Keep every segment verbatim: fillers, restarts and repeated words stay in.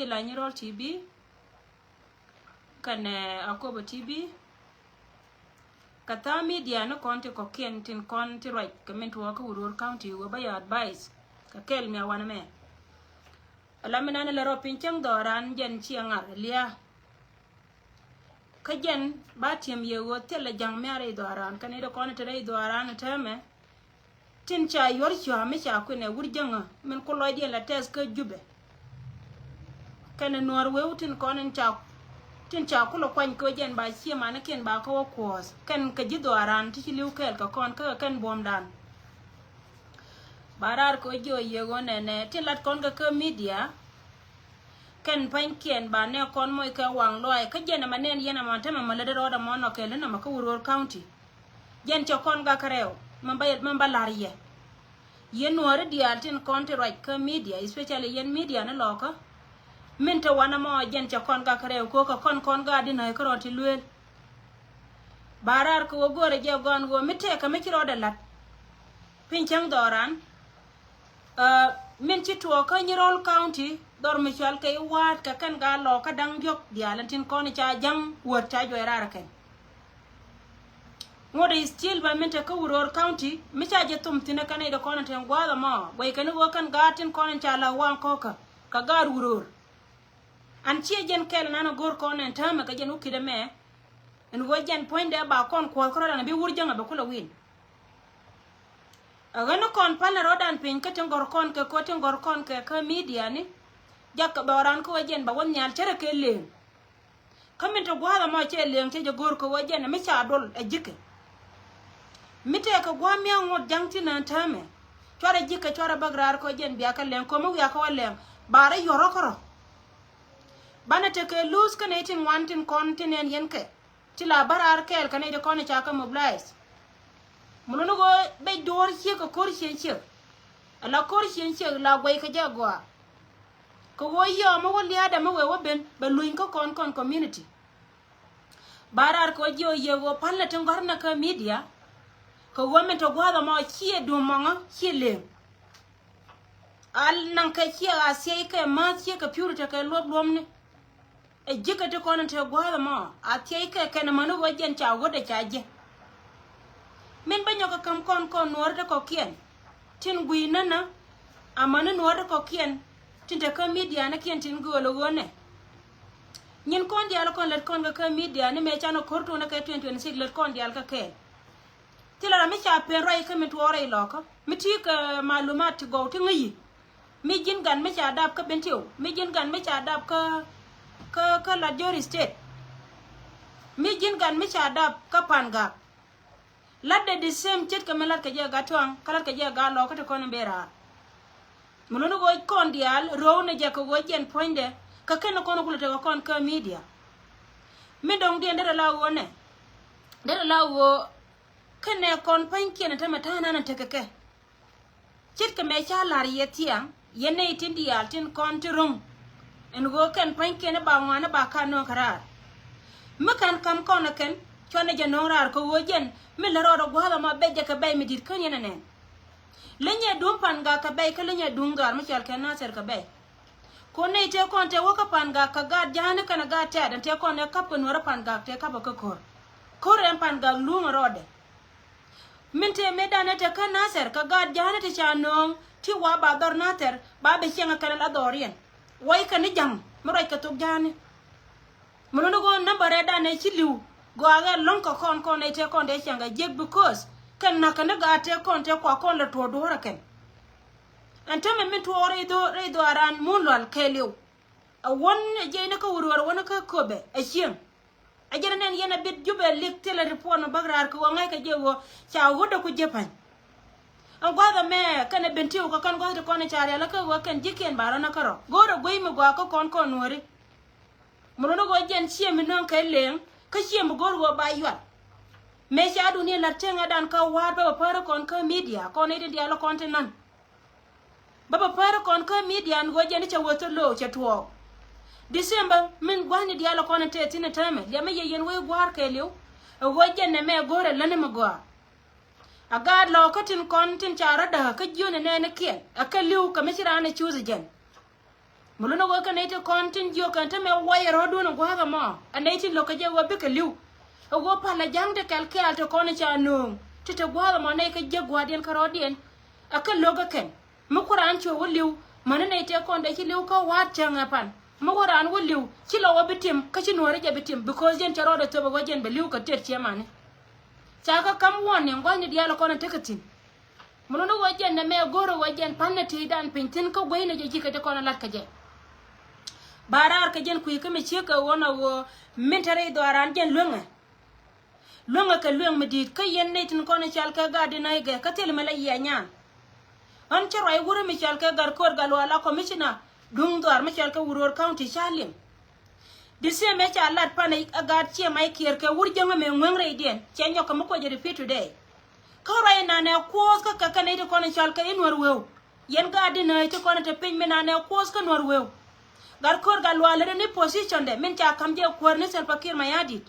Ti la Nyirol T V kɛnɛ Akobo T V kɛ tha̱a̱ŋ media ni kɔn ti kɔ̱kiɛn tin kɔn ti ruac kɛ min tuɔɔk kä Uror County wä bä yɛ advice kɛ kɛl mi a wanɛ mɛ. Ala mi nan lɛ rɔ piny cäŋ dhɔran jɛn ciɛ ŋar lia. Kä jɛn ba tiɛm yɛ ɣöö thilɛ ja̱ŋ mi a rɛy dhɔran kɛn i̱ dee kɔn ti rɛy dhɔran täämɛ. Tin ca yuɔr cua mi ca kuinɛ wur jäŋä min ku lɔcdiɛn la tɛth kä Jubɛ. Kɛn nuɔr weu tin kɔn in ca, tin ca kulɛ kuany kɛ jɛn ba ciɛ manikiɛn ba kä wä kuɔth kɛn kɛ ji̱ dhɔran ti ci li̱w kɛɛl kɛ kɔn kä kɛn buɔ̱mdan. Ba raar kɛ jiɔ yego nɛnɛ tin lat kɔn kɛ kä media. Kɛn pa̱nykiɛn ba nɛ kɔn moc kɛ waŋ lɔaac kä jɛn ɛmɛ nɛn yɛn ɛmɔ tämɛ mɔ lätdɛ rɔɔdɛ mɔ nɔ kɛl inɔmɔ kä Uror County. Jɛn cɛ kɔn gak rɛw mɛn ba, mɛn ba la̱r yɛ. Yɛn nuɔɔri diaal tin kɔn ti ruac kä media, especially yɛn media ni lɔkä. Min te wanɛ mɔ jɛn cɛ kɔn gak rɛw kɛ ɣöö kɛ kɔn kɔn gaat di nääc kärɔ̱ ti lueel. Ba raar kɛ ɣöö go̱o̱rɛ jɛ gɔ̱a̱n ɣöö mi tëëkä mi ci rɔɔdɛ la̱t piny cäŋ dhɔran. Ɛ, min ci tuɔɔk kä Nyirol County dhɔr mi cual kɛ i̱ wa̱a̱t kɛ kɛn gaa lɔɔkä da̱ŋ diɔ̱k diaal ɛn tin kɔn i̱ ca ja̱ŋ wäät ca juɔc raar kɛn. Ŋot i̱ still ba min te kä Uror County mi ca jɛ thum thi̱n ɛ kɛn i̱ dee kɔn in te gua̱a̱th ɛmɔ guɛc kɛn i̱ ɣöö kɛn gaat tin kɔn in ca la̱k waŋ kɔ̱kä kɛ gaat Uror. An ciɛ jɛn kɛl nan ɛ go̱r kɔn ɛn täämɛ kɛ jɛn wä ki̱t ɛmɛ. Ɛn ɣöö jɛn puɔ̱nydɛ ba kɔn kuɔth kärɔ̱dan bi wur jäŋ ɛ bɛ kulɛ win. Ɛ ɣän ni kɔn pal ni rɔ̱dan piny kä tin gɔ̱r kɔn kɛ kä tin gɔ̱r kɔn kɛ kä media ni. Jak kɛ dhɔran kä wä jɛn ba wä nhial cärɛ kɛ leŋ. Kä min ti gua̱a̱th ɛmɔ cɛ leŋ cɛ jɛ go̱r kɛ wä jɛn mi ca dol ɛ ji̱kɛ. Mi tɛɛ kɛ gua̱a̱th mi a ŋot ja̱ŋ ti nään täämɛ. Cuarɛ ji̱kɛ cuarɛ bäk raar kɛ wä jɛn bia kɛ leŋ kɛ mi wiakä wä leŋ. Ba rɛ yuɔrä kärɔ. Banɛ tekɛ luth kä nɛy tin ŋuan tin kɔn tin ɛn yɛn kɛ. Ti la bä raar kɛɛl kɛ nɛy ti kɔn i̱ ca kɛ mobilize. Mi luni ɣöö bec duɔ̱ɔ̱r ciek kɛ ko̱r cieŋ ciek. Ala ko̱r cieŋ ciek la guɛy kɛ jɛ gɔaa. Kɛ ɣöö yɔɔ mi wä lia̱a̱dɛ mi wee wä ben bɛ luny kä kɔn kɔn community. Ba raar kɛ wä jiɛ wä yiëë ɣöö pälnɛ tin gɔ̱rnɛ kä media. Kɛ ɣöö min te gua̱a̱th ɛmɔ ciɛ duŋ mɔŋä ciɛ leŋ. Al naŋ kɛ ciɛ a thiɛc kɛ ma̱a̱th ciɛ kɛ purity kɛ luɔp luɔmni. Ɛ ji̱kɛ ti kɔn in te gua̱a̱th ɛmɔ a thiɛc kɛ kɛn amäni ɣöö jɛn ca ɣöt ɛ ca jiɛ. Min bä nyɔk kɛ käm kɔn kɔn nuɔ̱ɔ̱ri ti kɔ̱kiɛn. Tin gui̱i̱ nänä amäni nuɔ̱ɔ̱ri ti kɔ̱kiɛn. Tin te kä media ni kiɛn tin gööl ɛ ɣöönɛ. Nyin kɔn diaal kɔn lät kɔn kɛ kä media ni mëë can ɛ ko̱r tuun ɛ kɛ twenty twenty-six lät kɔn diaal kɛ kɛɛl. Thilɛ ram mi ca pen ruac kä mi tuɔɔk rɛy lɔkä mi ti kɛ malumat ti gɔw ti ŋäci. Mi ji̱n gan mi ca dap kä Bentiu, mi ji̱n gan mi ca dap kä, kä, kä Latjor State. Mi ji̱n gan mi ca dap kä Pangak. Lat de the same ce̱tkɛ mi lat kɛ jɛ Gattuaŋ kä lat kɛ jɛ Gat Lɔkä ti kɔn in ben raar. Mi luni ɣöö kɔn diaal ro̱o̱nɛ jɛ kɛ ɣöö jɛn puɔ̱nydɛ kɛ kɛn kɔn kulɛ tekɛ kɔn kä media. Mi dɔ̱ŋdiɛn derɛ la ɣöö nɛ derɛ la ɣöö kɛnɛ kɔn pa̱nykiɛn tämɛ ta̱a̱ nan tekɛ kɛ. Ce̱tkɛ mɛ ca la̱r yɛ thiaŋ yɛn nɛy tin diaal tin kɔn ti ro̱ŋ. Ɛn ɣöö kɛn pa̱nykiɛn ba ŋuan ba ka nööŋ kɛ raar. Mi ka̱n ka̱m kɔn ɛ kɛn cuanɛ jɛ nööŋ raar kɛ ɣöö jɛn mi lät rɔɔdɛ gua̱a̱th ɛmɔ bɛc jɛ kɛ bɛc mi di̱t kän yɛn ɛ nɛn. Leny ɛ duŋ Pangak kɛ bɛc kä leny ɛ duŋ dhɔaar mi cɔal kɛ Nathir kɛ bɛc. Kun nɛy tëë kɔn tëë wä kä Pangak kɛ gaat ja̱a̱ni kɛnɛ gaat tɛ̈t ɛn tëë kɔn ɛ ka̱p kɛ nuɔ̱ɔ̱rä Pangak tëë ka̱p ɛ kä ko̱r. Ko̱r ɛn Pangak luŋ ɛ rɔɔdɛ. Min tëë mëëdan ɛ te kä Nathir kɛ gaat ja̱a̱ni ti ca nööŋ ti wa ba dhɔr Nathir ba bi cieŋ ɛ kɛn ɛ la dhɔriɛn. Wä ikɛ ni ja̱ŋ mi ruac kɛ thok ja̱a̱ni. Mi luni ɣöö nambärɛ dan ɛ ci li̱w gɔaa ɣɛl lɔ̱ŋ kɛ kɔn kɔn ɛ tëë kɔn dee cieŋ ɛ jiäk because kɛn na̱k kɛn ni gaat tëë kɔn tëë kua kɔn lɛ tuɔɔk duɔ̱ɔ̱r ɛ kɛn. Ɛn tämɛ min tuɔɔk rɛy dhɔ, rɛy dhɔ aran mun lual kɛɛliw. Ɛ wän ɛ jiɛcni kä wurwär wän kä köpɛ ɛ cieŋ. Ɛ jɛn ɛ nɛn yɛn ɛ bit Jubɛ lik thilɛ report mi bäk raar kɛ ɣöö ŋa̱ckɛ jɛ ɣöö ca ɣöt ɛ ku ji̱ pa̱ny. Ɛn gua̱th ɛmɛ kɛn ɛ Bentiu kɛ kɛn gua̱th ti kɔn ɛ ca rial ɛ kä ɣöö kɛn ji̱kiɛn ba rɔ̱n ɛ kärɔ̱ go̱o̱rɛ gui̱c mi gɔaa kä kɔn kɔn nuɔ̱ɔ̱ri. Mi run ɛ ɣöö jɛn ciɛ mi nööŋ kɛ leŋ kä ciɛ mi go̱o̱r ɣöö ba yual. Mëë ca duni la̱t cieŋädan kä wa̱a̱t bä bɛ päär kɔn kä media kɔn ɛ ti diaal kɔn ti nan. Bä bɛ päär kɔn kä media ɛn ɣöö jɛn cɛ wä thil lo̱o̱ cɛ tuɔɔk. December min gua̱thni diaal kɔn in tëë thi̱n in täämɛ liɛmɛ yɛ yɛn wec gua̱a̱r kɛɛliw. Ɛ ɣöö jɛn nɛmɛ go̱o̱rɛ lätni mi gɔaa. A gaat lɔɔkä tin kɔn tin ca rɔ̱ däk kä jiöni nɛɛnikiɛn ɛ kɛ li̱w kɛ mi ci raan ɛ cuuth ɛ jɛn. Mi luni ɣöö kɛ nɛy ti kɔn tin jiök kɛn te mɛ wayɛ rɔ̱dun in gua̱a̱th ɛmɔ. Ɛ nɛy tin lo̱k kɛ jɛ ɣöö bikɛ li̱w. Ɛ ɣöö pal ɛ ja̱ŋ ti kɛl kɛɛl ti kɔn i̱ ca nööŋ ti te gua̱a̱th ɛmɔ nɛy kɛ jiäk gua̱a̱thdiɛn kärɔɔdiɛn. Ɛ kɛ lo̱k ɛ kɛn mi ku raan cuɛ wä li̱w. Mäni nɛy tëë kɔn dee ci li̱w kä wa̱a̱t cäŋ ɛ pan mi wä raan wä li̱w ci lɔ wä bi tim kä ci nuɔ̱ɔ̱ri jɛ bi tim because jɛn cɛ rɔɔdɛ thöp ɛ ɣöö jɛn bɛ li̱w kɛ tëët ciɛ mani. Ca kä ka̱m wuɔ̱ɔ̱n ni ŋua̱cni diaal ɛ kɔn ɛ tekɛ thi̱n. Mi luni ɣöö jɛn nɛmɛ go̱o̱rä ɣöö jɛn pa̱n nɛ tëëdan piny thi̱n kä gueyni jɛ ji̱ kɛ ti kɔn ɛ la̱t kɛ jɛ. Ba raar kɛ jɛn kui̱ kä mi ciek kɛ ɣöö nɔ ɣöö min te rɛy dhɔaaran jɛn lueŋɛ. Lueŋɛ kɛ lueŋ mi di̱i̱t kä yɛn nɛy tin kɔn i̱ cal kɛ gaat di nɔy gɛ kä thil mi la yiɛɛ nyan. Ɣän cä ruac wurä mi cal kɛ gat ko̱r gat luaal a commissioner duŋ dhɔaar mi cal kɛ Wuror County ca liŋ. Di siɛ mɛ ca lat pan ɛ gaat ciɛ may kiɛɛr kɛ wur jäŋä mɛ ŋueŋ rɛydiɛn cɛ nyɔk kɛ mi kuɔc repeat today. Kä ruac nanɛ kuɔth kä kɛ kɛn i̱ ti kɔn i̱ cɔl kɛ i̱ nuɔr weu. Yɛn gaat di nääc ti kɔn i̱ te piny mi nanɛ kuɔth kä nuɔr weu. Gat ko̱r gat luaal lät ni position dɛ min ca ka̱m jɛ kuäär ni Salva Kiir Mayardit.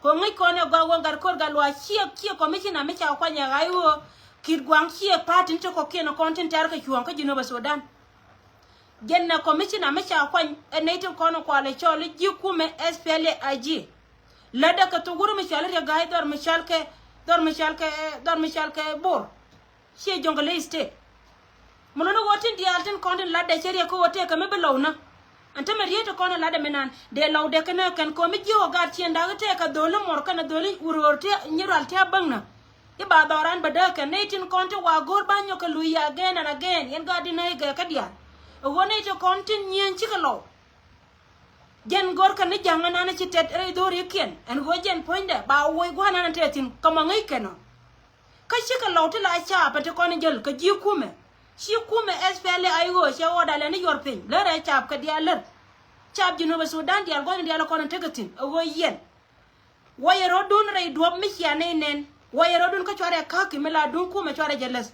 Kɛ ŋäc kɔn ɛ gɔaa wä gat ko̱r gat luaal ciɛ ciɛ commissioner mi ca kuany ɛ ɣa̱c ɣöö Kiir Gua̱a̱ŋ ciɛ party ni ti kɔ̱kiɛn kɔn tin tɛ̈r kɛ cuɔ̱ɔ̱ŋ kä Jinub Sudan. Jɛn nɛ commissioner mi ca kuany ɛ nɛy tin kɔn kualɛ cɔl i̱ ji̱ kumɛ S P L A I G. Lätdɛ kɛ thok wur mi cɔl i̱ Riek Gai dhɔr mi cɔl kɛ dhɔr mi cɔl kɛ dhɔr mi cɔl kɛ Bor. Ciɛ Jonglei State. Mi luni ɣöö tin diaal tin kɔn tin latdɛ cɛ riɛk kä ɣöö tëëkɛ mi bi lɔw nä. Ɛn tämɛ riet ti kɔn in latdɛ mi nan dee lɔw dee kɛn ɛ kɛn komi jiök ɛ gat ciɛn da̱k i̱ tëëkɛ dho̱li mɔr kɛnɛ dho̱li wur ɣöör ti nyi rual ti a bäŋnä. I̱ ba dhɔran bä dääk kɛn nɛy tin kɔn ti wa go̱o̱r ba nyɔk kɛ luc ya again and again yɛn gat di nä i̱ gɛɛkä diaal. Ɛ ɣöö nɛy ti kɔn tin nyieen cikɛ lɔw. Jɛn go̱o̱r kɛn ni ja̱ŋ ɛnan ci tɛt rɛy dho̱rikiɛn ɛn ɣöö jɛn puɔ̱nydɛ ba woc gua̱a̱r nan tɛt thi̱n kä ma ŋäc kɛn ɔ. Kä cikɛ lɔw ti la caap ɛn ti kɔn jäl kɛ ji̱ kumɛ. Ci kumɛ S P L A I O cɛ ɣɔɔda lɛn i̱ yuɔr piny lär ɛ caap kɛ diaal lär. Caap Jinub Sudan diaal gua̱n diaal kɔn in tekɛ thi̱n ɛ ɣöö yɛn. Wä yɛ rɔ̱dun rɛy duɔ̱p mi cia nɛy nɛn wä yɛ rɔ̱dun kä cuarɛ ka̱ki mi la duŋ kumɛ cuarɛ jɛ läth.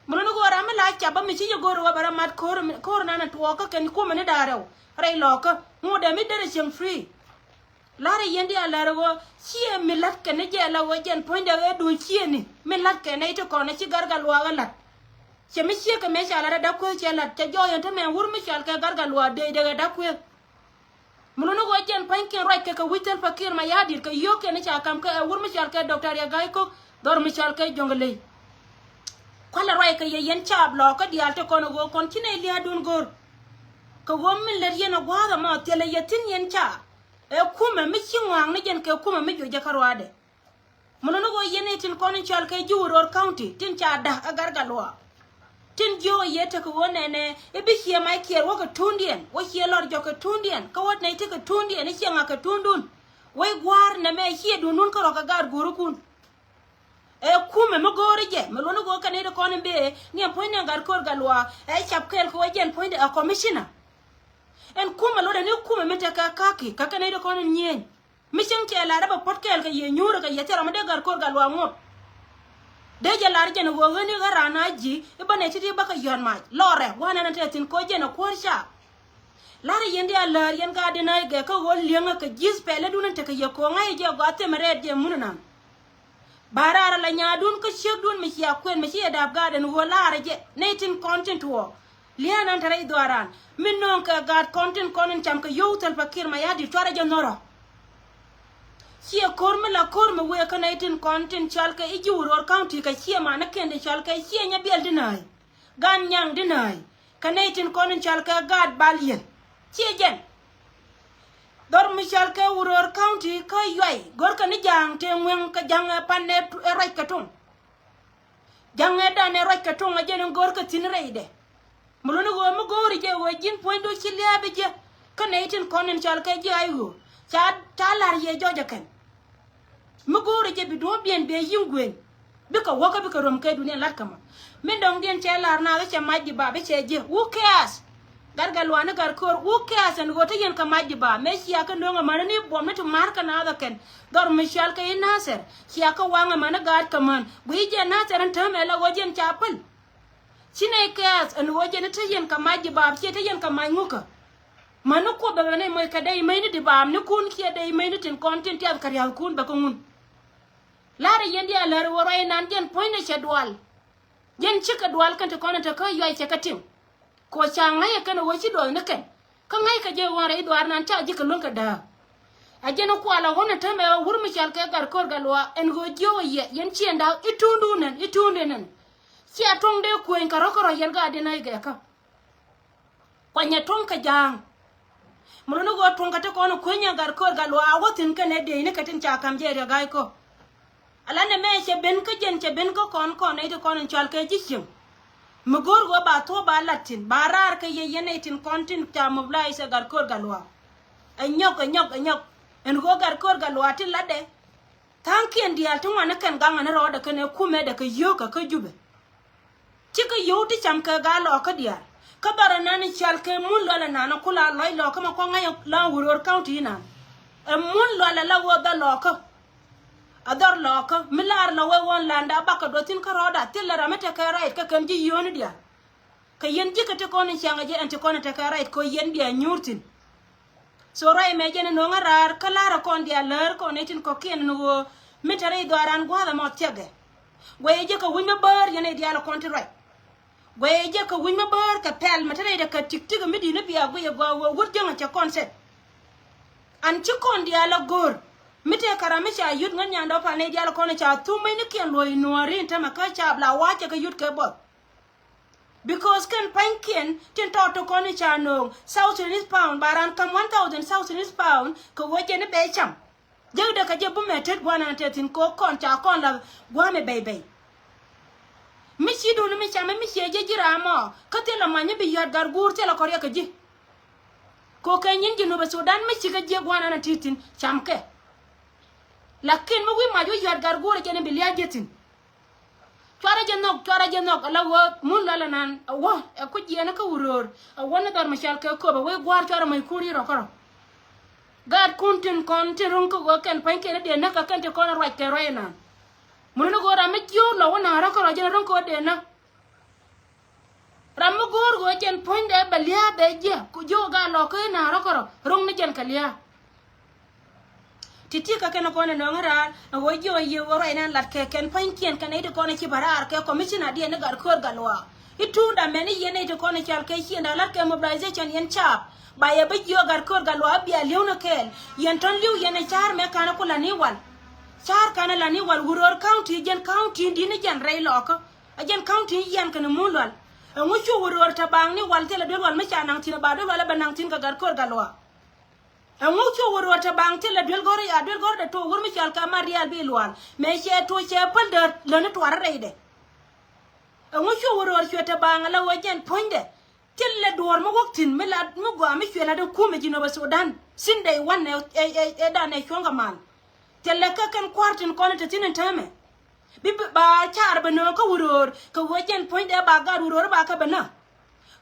Mi luni ɣöö ram mi la caap bä mi ci jɛ go̱o̱r ɣöö bɛ rɔ mat ko̱r ko̱r nan in tuɔɔk kä kɛn kumɛ ni da̱a̱ rɛw rɛy lɔɔkä ŋot dee mi derɛ cieŋ free. La̱rä yɛn diaal la̱rä ɣöö ciɛ mi la̱t kɛn ni jɛ la ɣöö jɛn puɔ̱nydɛ ɣee duun ciëëni mi la̱t kɛn nɛy ti kɔn ci Garga Luaak ɛ la̱t. Cɛ mi ciek kɛ mëë ca la̱t ɛ da̱k kueth cɛ la̱t cɛ jɔɔc ɛn te mɛn wur mi cɔal kɛ Garga Luaak dee dee ɛ da̱k kueth. Mi luni ɣöö jɛn pa̱nykiɛn ruac kɛ kɛ wi̱c Salva Kiir Mayardit kɛ yio̱o̱kiɛn ni ca ka̱m kɛ ɛ wur mi cɔal kɛ Doctor Riek Gai Kok dhɔr mi cɔal kɛ Jonglei. Kualɛ ruac kɛ yɛ yɛn caap lɔɔkä diaal te kɔn ɛ ɣöö kɔn ci nɛy lia̱a̱dun go̱r. Kɛ ɣöö min lät yɛn ɛ gua̱a̱th ɛmɔ thilɛ yɛ thi̱n yɛn caap. Ɛ kumɛ mi ci ŋɔaŋ ni jɛn kɛ kumɛ mi juɔc jɛ kä ruaadɛ. Mi luni ɣöö yɛn i̱ tin kɔn in cɔal kɛ ji̱ Wuror County tin ca da̱k ɛ Garga Luaak. Tin jiökɛ yɛ tekɛ ɣöö nɛnɛ i̱ bi ciɛ may kiɛɛr wä kɛ tuundiɛn wä ciɛ lɔr jɔk kɛ tuundiɛn kä wä nɛy tekɛ tuundiɛn i̱ ciɛ ŋa̱k kɛ tuundun. Wec gua̱a̱r nɛmɛ ciɛ duundun kä rɔ̱ kɛ gaat guurikun. Ɛ kumɛ mi go̱o̱ri jɛ mi luni ɣöö kɛ nɛy ti kɔn in bee ni ɛn puɔ̱nydɛ gat ko̱r gat luaak ɛ cap kɛɛl kɛ wä jɛ ɛn puɔ̱nydɛ ɛ commissioner. Ɛn kumɛ lotdɛ ni kumɛ mi tekɛ ka̱ki kä kɛ nɛy ti kɔn in nyieny. Mi cieŋ cɛ lar ɛ bɛ puɔ̱t kɛɛl kɛ yɛ nyuurä kɛ yɛ thil ram mi dee gat ko̱r gat luaak ŋot. Dee jɛ lar jɛn ɛ ɣöö ɣän i̱ ɣän raan a ji̱ i̱ bä nɛ ti̱ti̱ bä kɛ yɔ̱t mac lɔrɛ gua̱n ɛn ɛ tɛth thi̱n koc jɛn ɛ kuäär caap. La̱rä yɛn diaal läär yɛn gaat di naac gɛ kä ɣöö li̱eŋä kɛ ji̱th pɛlɛ dun in tekɛ yɛ ko̱o̱ŋ ŋa̱c jɛ gɔaa thimɛ rɛɛt jɛ mun inan. Ba raar ala nyaadun kä ciekdun mi cia kuën mi ci yɛ da̱p gaat ɛn ɣöö laarä jɛ nɛy tin kɔn tin tuɔɔk. Li̱eŋä nan te rɛy dhuaaran mi nööŋ kɛ gaat kɔn tin kɔn in cam kɛ yio̱w Salva Kiir Mayardit cuarɛ jɛ nhɔrä. Ciɛ ko̱r mi la ko̱r mi wëë kä nɛy tin kɔn tin cɔal kɛ i̱ ji̱ Wuror County kɛ ciɛ manikiɛn di cɔal kɛ ciɛ nyɛ biɛl di naac. Gan nyaŋ di naac kɛ nɛy tin kɔn in cɔal kɛ gaat bal yɛn ciɛ jɛn. Dhɔr mi cɔal kɛ Wuror County kä Yuay go̱rkɛ ni ja̱a̱ŋ tëë ŋueŋ kɛ ja̱ŋ ɛ pan ɛ ruac kɛ tuŋ. Ja̱ŋ ɛ dan ɛ ruac kɛ tuŋ ɛ jɛn in go̱rkɛ thi̱n rɛydɛ. Mi luni ɣöö mi go̱o̱ri jɛ ɣöö ji̱n puɔ̱nydu ci lia̱a̱ bi jiɛ kä nɛy tin kɔn in cɔal kɛ ji̱ ay ɣöö ca ca la̱r yɛ jɔc ɛ kɛn. Mi go̱o̱ri jɛ bi duɔ̱ɔ̱pdiɛn bɛ yi̱ŋ guëëny. Bikɛ wäkä bikɛ röm kɛ duniɛn la̱t kä mɔ. Min dɔ̱ŋdiɛn cɛ la̱r naath cɛ mac di ba bi cɛ jiɛ. Who cares? Gat gat luaani gat köör. Who cares? Ɛn ɣöö te yɛn kɛ mac di ba mëë cia kɛ nööŋ ɛmäni ni buɔm ni ti ma̱r kɛ naath ɛ kɛn. Dhɔr mi cɔal kɛ i̱ Nathɛr cia kɛ waŋ ɛmäni gaat kɛ män. Guiy jɛ Nathɛr ɛn täämɛ la ɣöö jɛn ca päl. Ci nɛy kɛɛth ɛn ɣöö jɛn i̱ te yɛn kɛ mac di baap ciɛ te yɛn kɛ mac ŋukä. Mäni kuoth bɛ bɛ nɛy moc kɛ dee i̱ mäcni di baapnikun ciɛ dee i̱ mäcni tin kɔn tin tiath kɛ ria̱thkun bɛ kä ŋun. La̱rä yɛn diaal lär ɣöö ruac inan jɛn puɔ̱nydɛ cɛ dual. Jɛn cikɛ dual kɛn ti kɔn in te kä Yuay cɛ kɛ tim. Kɛ ɣöö ca ŋäcɛ kɛn ɣöö ci duɔth ni kɛn. Kä ŋäc kɛ jɛ ɣöö rɛy dhuaar nan ca ji̱ kɛ luäŋ kɛ dääk. A jɛn kual a ɣöö ni täämɛ ɣöö wur mi cɔal kɛ Gat Ko̱r Gat Luaak ɛn ɣöö jiök ɛ yɛ yɛn ciɛŋ da̱a̱k i̱ tuundu nɛn i̱ tuundu nɛn. Cia tuɔ̱ŋ dee kuëny kɛ rɔ̱ kärɔ̱ yɛn gaat in a i̱ gɛɛkä. Kuanyɛ tuɔ̱ŋ kɛ ja̱a̱ŋ. Mi luni ɣöö tuɔ̱ŋ kɛ ti kɔn kuënyɛ Gat Ko̱r Gat Luaak a wä thi̱n kɛnɛ dee ni kɛ tin ca ka̱m jɛ riɛ ga̱a̱c kɔ. Ala nɛ mɛ cɛ ben kä jɛn cɛ ben kä kɔn kɔn nɛy ti kɔn in cɔal kɛ ji̱ cieŋ. Mi go̱o̱r ɣöö ba thuɔ̱ɔ̱p ba lat thi̱n ba raar kɛ yɛ yɛn nɛy tin kɔn tin ca mobilize ɛ Gat Ko̱r Gat Luaak. Ɛ nyɔk ɛ nyɔk ɛ nyɔk. Ɛn ɣöö Gat Ko̱r Gat Luaak tin latdɛ. Tha̱a̱ŋkiɛn diaal ti ŋuan ni kɛn gaŋ ani rɔɔdɛ kɛn ɛ kumɛ dɛ kɛ yio̱o̱kä kä Jubɛ. Cikɛ yio̱w ti cam kɛ gaa lɔɔkä diaal. Kä dhɔr ɛnan i̱ cɔal kɛ mun lualɛ nan ɛ kula lɔc lɔɔkä mɛ kua̱ŋ ŋa̱c la Wuror County inan. Ɛ mun lualɛ la ɣöö dhɔr lɔɔkä. A dhɔr lɔɔkä mi laar lɔ wee ɣöö landa bakɛ duɔth thi̱n kä rɔɔda thilɛ ram mi tekɛ right kä kɛn ji̱ yio̱o̱ni diaal. Kɛ yɛn ji̱ kɛ ti kɔn in ciaŋ a jɛ ɛn ti kɔn in tekɛ right kɛ yɛn bia nyuur thi̱n. So ruac mɛ jɛn ɛ no̱o̱ŋ a raar kä la̱rä kɔn diaal läär kɔn nɛy tin kɔ̱kiɛn ni ɣöö min te rɛy dhɔaaran gua̱a̱th ɛmɔ thiɛkɛ. Guɛyɛ jɛ kɛ wi̱c mi bäär yɛn nɛy diaal ɛ kɔn ti ruac. Guɛyɛ jɛ kɛ wi̱c mi bäär kɛ pɛl mi te rɛydɛ kɛ tik tik mi di̱t ni bia guiyɛ gɔaa ɣöö wut jäŋä cɛ kɔn sɛt. An ci kɔn diaal ɛ go̱o̱r mi tëë kɛ ram mi ca yut ŋän nyandɔ pal nɛy diaal ɛ kɔn ca thum mecnikiɛn luɔ̱c nuɔ̱ɔ̱ri in tämɛ kä ca la wa̱a̱ cɛ kɛ yut kɛ buɔth. Because kɛn pa̱nykiɛn tin tɔɔt ti kɔn i̱ ca nööŋ South Sudanese pound ba raan ka̱m one thousand South Sudanese pound kɛ ɣöö jɛn i̱ bɛ cam. Jek dee kɛ jɛ bumɛ tet gua̱a̱r nan tɛth thi̱n kɛ ɣöö kɔn ca kɔn la gua̱a̱mɛ bɛy bɛy. Mi ci duuni mi camɛ mi ciɛ jɛ ji̱ raam ɔ kä thilɛ ma̱ny mi bi yɔ̱a̱t gat guur thilɛ kɔn riɛk kɛ ji̱. Kɛ ɣöö kɛ nyin Jinubä Sudan mi cikɛ jiɛk gua̱a̱r nan a ti̱i̱ thi̱n camkɛ. Lakin mi wi̱i̱ mac wä yɔ̱a̱t gat guur ɛ jɛn i̱ bi lia̱a̱ ji̱ thi̱n. Cuarɛ jɛ nhɔk, cuarɛ jɛ nhɔk, ala ɣöö mun lualɛ nan, a wä, ɛ kuc jiɛɛn kä Wuror, a wä ni dhɔr mi cɔal kɛ Köp, a wee gua̱a̱r cuarɛ mac kur i̱ rɔ kärɔ. Gaatkun tin kɔn tin ro̱ŋ kä ɣöö kɛn pa̱nykiɛn i̱ dee näk kɛ kɛn ti kɔn ruac kɛ ruac inan. Mun ni ɣöö ram mi jiöör lɔ wä na̱a̱rä kärɔ jɛn ro̱ŋ kä ɣöö dee näk. Ram mi go̱o̱r ɣöö jɛn puɔ̱nydɛ bɛ lia̱a̱ bɛ jiɛ, ku jiök gaa lɔ kä i̱ na̱a̱rä kärɔ, ro̱ŋ ni jɛn kɛ lia̱a̱. Ti̱ti̱ kä kɛn kɔn ɛ nɔŋ raar ɛ ɣöö jiök ɛ yiëë ɣöö ruac nan lat kɛ kɛn pa̱nykiɛn kɛn nɛy ti kɔn ɛ ci bɛ raar kɛ commissioner diɛn ni Gat Ko̱r Gat Luaak. I̱ tuun dam mɛn i̱ yɛn nɛy ti kɔn ɛ cɔal kɛ ciëŋda lat kɛ mobilization yɛn caap. Ba yɛ bä jiök Gat Ko̱r Gat Luaak bia li̱w ni kɛɛl. Yɛn tɔ̱n li̱w yɛn ɛ ca̱a̱r mɛ ka̱n ɛ ku la̱t ni wal. Ca̱a̱r ka̱n ɛ la̱t ni wal Wuror county jɛn county di̱t ni jɛn rɛy lɔɔkä. Ɛ jɛn county yɛn kɛn ɛ mun lual. Ɛŋu cu Wuror te baaŋ ni wal thilɛ duel wal mi ca naŋ thi̱n ɛ ba duel wal ɛ bɛ naŋ thi̱n kɛ Gat Ko̱r Gat Luaak. Ɛŋu cu wä ruɔ̱t te baŋ thilɛ duel go̱r ya duel go̱r dee tuɔɔk wur mi cɔal kɛ Marial Bi Lual mëë cɛ tuɔɔk cɛ päl däär läni tuarä rɛydɛ. Ɛŋu cu wä ruɔ̱t cuɛ te baŋ ala ɣöö jɛn puɔ̱nydɛ thilɛ duɔ̱ɔ̱r mi wäk thi̱n mi la mi gɔaa mi cuɛ la dee kumɛ Jinubä Sudan. Since day one ɛ ɛ ɛ dan ɛ cuɔ̱ŋ kɛ mal. Thilɛ kä kɛn kua̱r tin kɔn te thi̱n in täämɛ. Bi bi- ba caar bɛ nööŋ kä wä röör kɛ ɣöö jɛn puɔ̱nydɛ ba gat wä röör ba kä bɛ nä.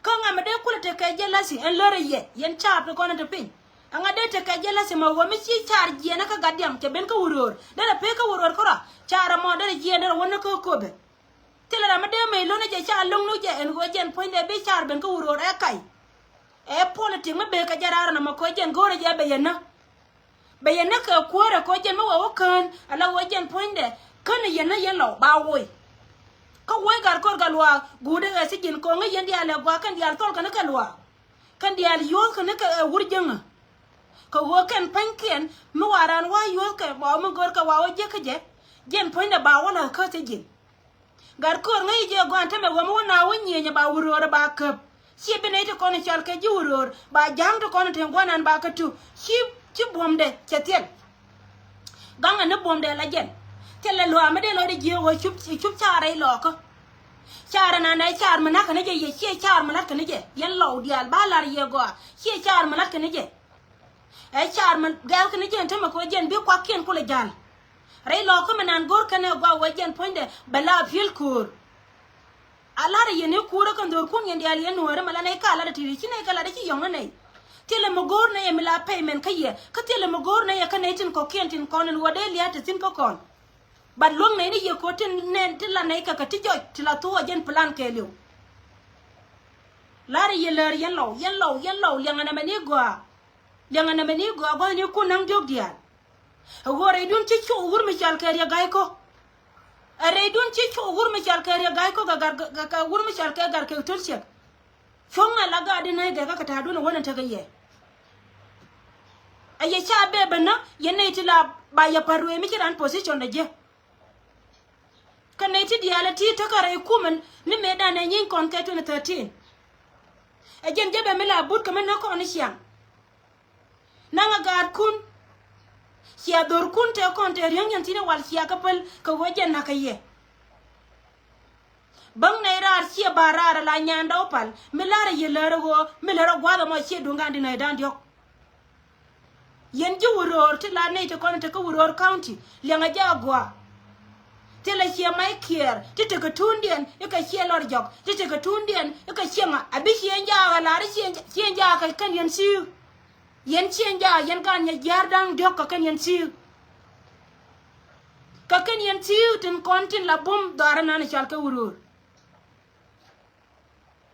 Kä ŋa mi dee kulɛ tekɛ jɛ lasi ɛn lär ɛ yɛ yɛn caar ti kɔn in te piny. Ɛŋa dee tekɛ jɛ lasi ma ɣöö mi ci caar jiɛɛnä kä gat diam cɛ ben kä wä röör derɛ pek kä wä röör kärɔa. Caar ɛmɔ derɛ jiɛɛn derɛ wä nä kä köpɛ. Thilɛ ram mi dee mec lo̱n ɛ jɛ caar lo̱ŋ ni jɛ ɛn ɣöö jɛn puɔ̱nydɛ bi caar ben kä wä röör ɛ kac. Ɛ politik mi bekɛ jɛ raar ɛn ɛmɔ kɛ ɣöö jɛn go̱o̱rɛ jɛ bɛ yɛn nä. Bɛ yɛn nä kɛ kuäärɛ kɛ ɣöö jɛn mi wä wä kään ala ɣöö jɛn puɔ̱nydɛ kän yɛn nä yɛn lɔ ba woc. Kä woc Gat Ko̱r Gat Luaak guudɛ ɛ thi̱ji̱n kɛ ɣöö ŋäc yɛn diaal ɛ gua̱a̱k kɛn diaal thɔl kɛn kɛ luaak. Kɛn diaal yuɔ̱ɔ̱th kɛn kɛ ɛ wur jäŋä. Kɛ ɣöö kɛn pa̱nykiɛn mi waran wa̱a̱ yuɔ̱ɔ̱th kɛ mɔ mi go̱o̱r kɛ wa wä jiäk kä jɛ. Jɛn puɔ̱nydɛ ba wä la̱th kä thi̱ji̱n. Gat Ko̱r ŋäc jɛ gɔaa ɛn tämɛ ɣöö mi wä na wä nyieenyɛ ba wä röör ba käp. Ci bi nɛy ti kɔn cɔal kɛ ji̱ wä röör ba ja̱a̱ŋ ti kɔn tin gua̱nan ba kä tuk ci ci buɔ̱mdɛ cɛ thil. Gaŋɛ ni buɔ̱mdɛ la jɛn thilɛ luaak mi dee lɔcdɛ jiääk ɣöö cup cup caarɛ ilɔɔkä. Caarɛ na nɛ caar mi na̱k kɛ ni jɛ yɛ ciɛ caar mi la̱t kɛ ni jɛ yɛn lɔw diaal ba la̱r yɛ gɔaa ciɛ caar mi la̱t kɛ ni jɛ. Ɛ caar mi gɛɛl kɛ ni jɛ ɛn tämɛ kɛ ɣöö jɛn bi kuakiɛn kulɛ ja̱l. Rɛy lɔɔkä mi nan go̱r kɛn ɛ gɔaa ɣöö jɛn puɔ̱nydɛ bɛ la apiël köör. A la̱rä yɛn i̱ kuurä kɛn dho̱rkun yɛn diaal yɛn nuäärä mɛ la nɛy ka la̱rä ti̱ti̱ ci nɛy kɛ la̱rä ci yɔ̱ŋä nɛy. Thilɛ mi go̱o̱r nɛy ɛ mi la payment kä yɛ kä thilɛ mi go̱o̱r nɛy ɛ kä nɛy tin kɔ̱kiɛn tin kɔn in ɣöö dee lia̱a̱ te thi̱n kä kɔn. But luäŋ nɛy ni yɛ ko̱ tin nɛn ti la nɛy kɛ kɛ ti jɔc ti la thuɔɔk jɛn plan kɛɛliw. La̱rä yɛ läär yɛn lɔw yɛn lɔw yɛn lɔw liɛŋɛ nɛmɛ ni gɔaa. Liɛŋɛ nɛmɛ ni gɔaa gua̱thnikun naŋ diɔ̱k diaal. Ɛ ɣöö rɛydun ci cu wur mi cɔal kɛ Riɛk Ga̱ykɔ. Ɛ rɛydun ci cu wur mi cɔal kɛ Riɛk Ga̱ykɔ kɛ gar kɛ wur mi cɔal kɛ gar kɛ töl ciɛk. Cuɔ̱ŋ ɛ la gaat in nɛy gɛr kä kɛ ta̱a̱dun ɛ wän in tekɛ yɛ. A yɛ ca bɛ bɛ nä yɛ nɛy ti la ba yɛ pa̱t ruëë mi ci ran position dɛ jɛ. Kä nɛy ti diaal ɛ ti tekɛ rɛy kumɛ ni mëëdan ɛ nyiny kɔn kɛ twenty thirteen. Ɛ jɛn jɛ bɛ mi la but kɛ mi nä kɔn i̱ ciaŋ. Naŋ a gaatkun. Cia dhorkun tëë kɔn tëë riäŋ yɛn thi̱n ɛ wal cia kä päl kɛ ɣöö jɛn na̱k kɛ yɛ. Bäŋ nɛy raar ciɛ ba̱a̱r raar ala nyanda wä pal mi la̱rä yɛ lär ɣöö mi lär ɛ gua̱a̱th ɛmɔ ciɛ duŋ gan di nɛy da̱ŋ diɔ̱k. Yɛn ji̱ wuröör ti la nɛy ti kɔn ti kä Wuröör County liɛŋɛ jɛ agua. Thilɛ ciɛ may kiɛɛr ti tekɛ tuundiɛn i̱ kɛ ciɛ lɔr jɔk ti tekɛ tuundiɛn i̱ kɛ ciɛ ŋa a bi ciɛ jaak a la̱r i̱ ciɛ jaak kɛ kɛn yɛn thi̱i̱k. Yɛn ciɛ jaak yɛn gan nyɛ jia̱a̱r da̱ŋ diɔ̱k kɛ kɛn yɛn thi̱i̱k. Kɛ kɛn yɛn thi̱i̱k tin kɔn tin la bum dhɔaarä nan i̱ cɔal kɛ wuröör.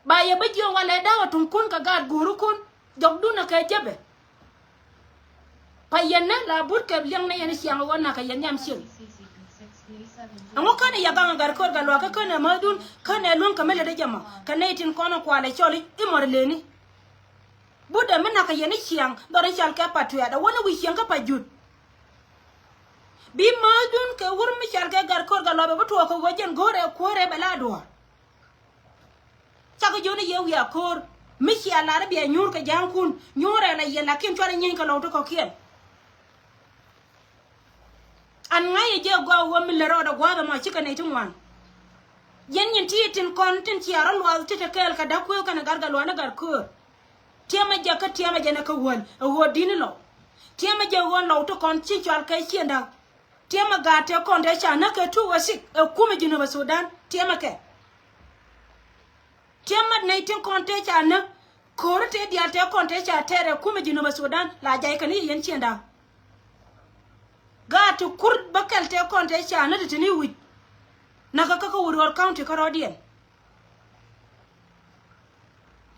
Ba yɛ bä jiök walɛ da̱k a tuŋkun kɛ gaat guurikun jɔkdun a kɛ jepɛ. Pa yɛn nä la but kɛ liɛŋ nɛ yɛn ciaŋ ɣɔn na kɛ yɛn nhiam cieŋ. Ɛŋu känɛ yɛ gaŋ a gat ko̱r gat luakä känɛ mäthdun känɛ luäŋ kɛ mi lät a jɛ mɔ kɛ nɛy tin kɔn a kualɛ cɔl i̱ mɔr leni. But ɛ mi nakä yɛn i̱ ciaŋ dhɔr i̱ cal kɛ pa tuɛɛt a wä ni wi̱i̱ cieŋ kä pa jut. Bi mäthdun kɛ wur mi cal kɛ gat ko̱r gat luakä bi tuɔɔk kɛ ɣöö jɛn go̱o̱rɛ kuäärɛ bɛ la duɔ̱ɔ̱r. Cakɔ jiɔni yɛ wiaa ko̱o̱r mi cia lar i̱ bia nyuur kɛ ja̱a̱ŋkun nyuurɛ la yɛn lakin cuarɛ nyieeny kɛ lɔw ti kɔ̱kiɛn. An ŋa̱c yɛ jɛ gɔaa wä mi lät rɔɔdɛ gua̱a̱th ɛmɔ cikɛ nɛy ti ŋuan. Yɛn nyin ti tin kɔn tin cia rɔ luath ti te kɛɛl kɛ da̱k kuëëk kɛnɛ gat gat luaani gat köör. Tiɛmɛ jɛ kä tiɛmɛ jɛ nɛ kä wäl ɛ ɣöö di̱t ni lɔw. Tiɛmɛ jɛ ɣöö lɔw ti kɔn ci cual kɛ ciënda. Tiɛmɛ gaat tëë kɔn tëë ca näk kɛ two oh six ɛ kumɛ Jinubä Sudan tiɛmɛ kɛ. Tiɛmɛ nɛy tin kɔn tëë ca näk ko̱ri tëë diaal tëë kɔn tëë ca tɛɛr ɛ kumɛ Jinubä Sudan la jay kɛn i̱ yɛ yɛn ciënda. Gaat ti kur bä kɛl tëë kɔn tëë ca näk ti tini wi̱c. Näkä kä kä Wuror County kärɔɔdiɛn.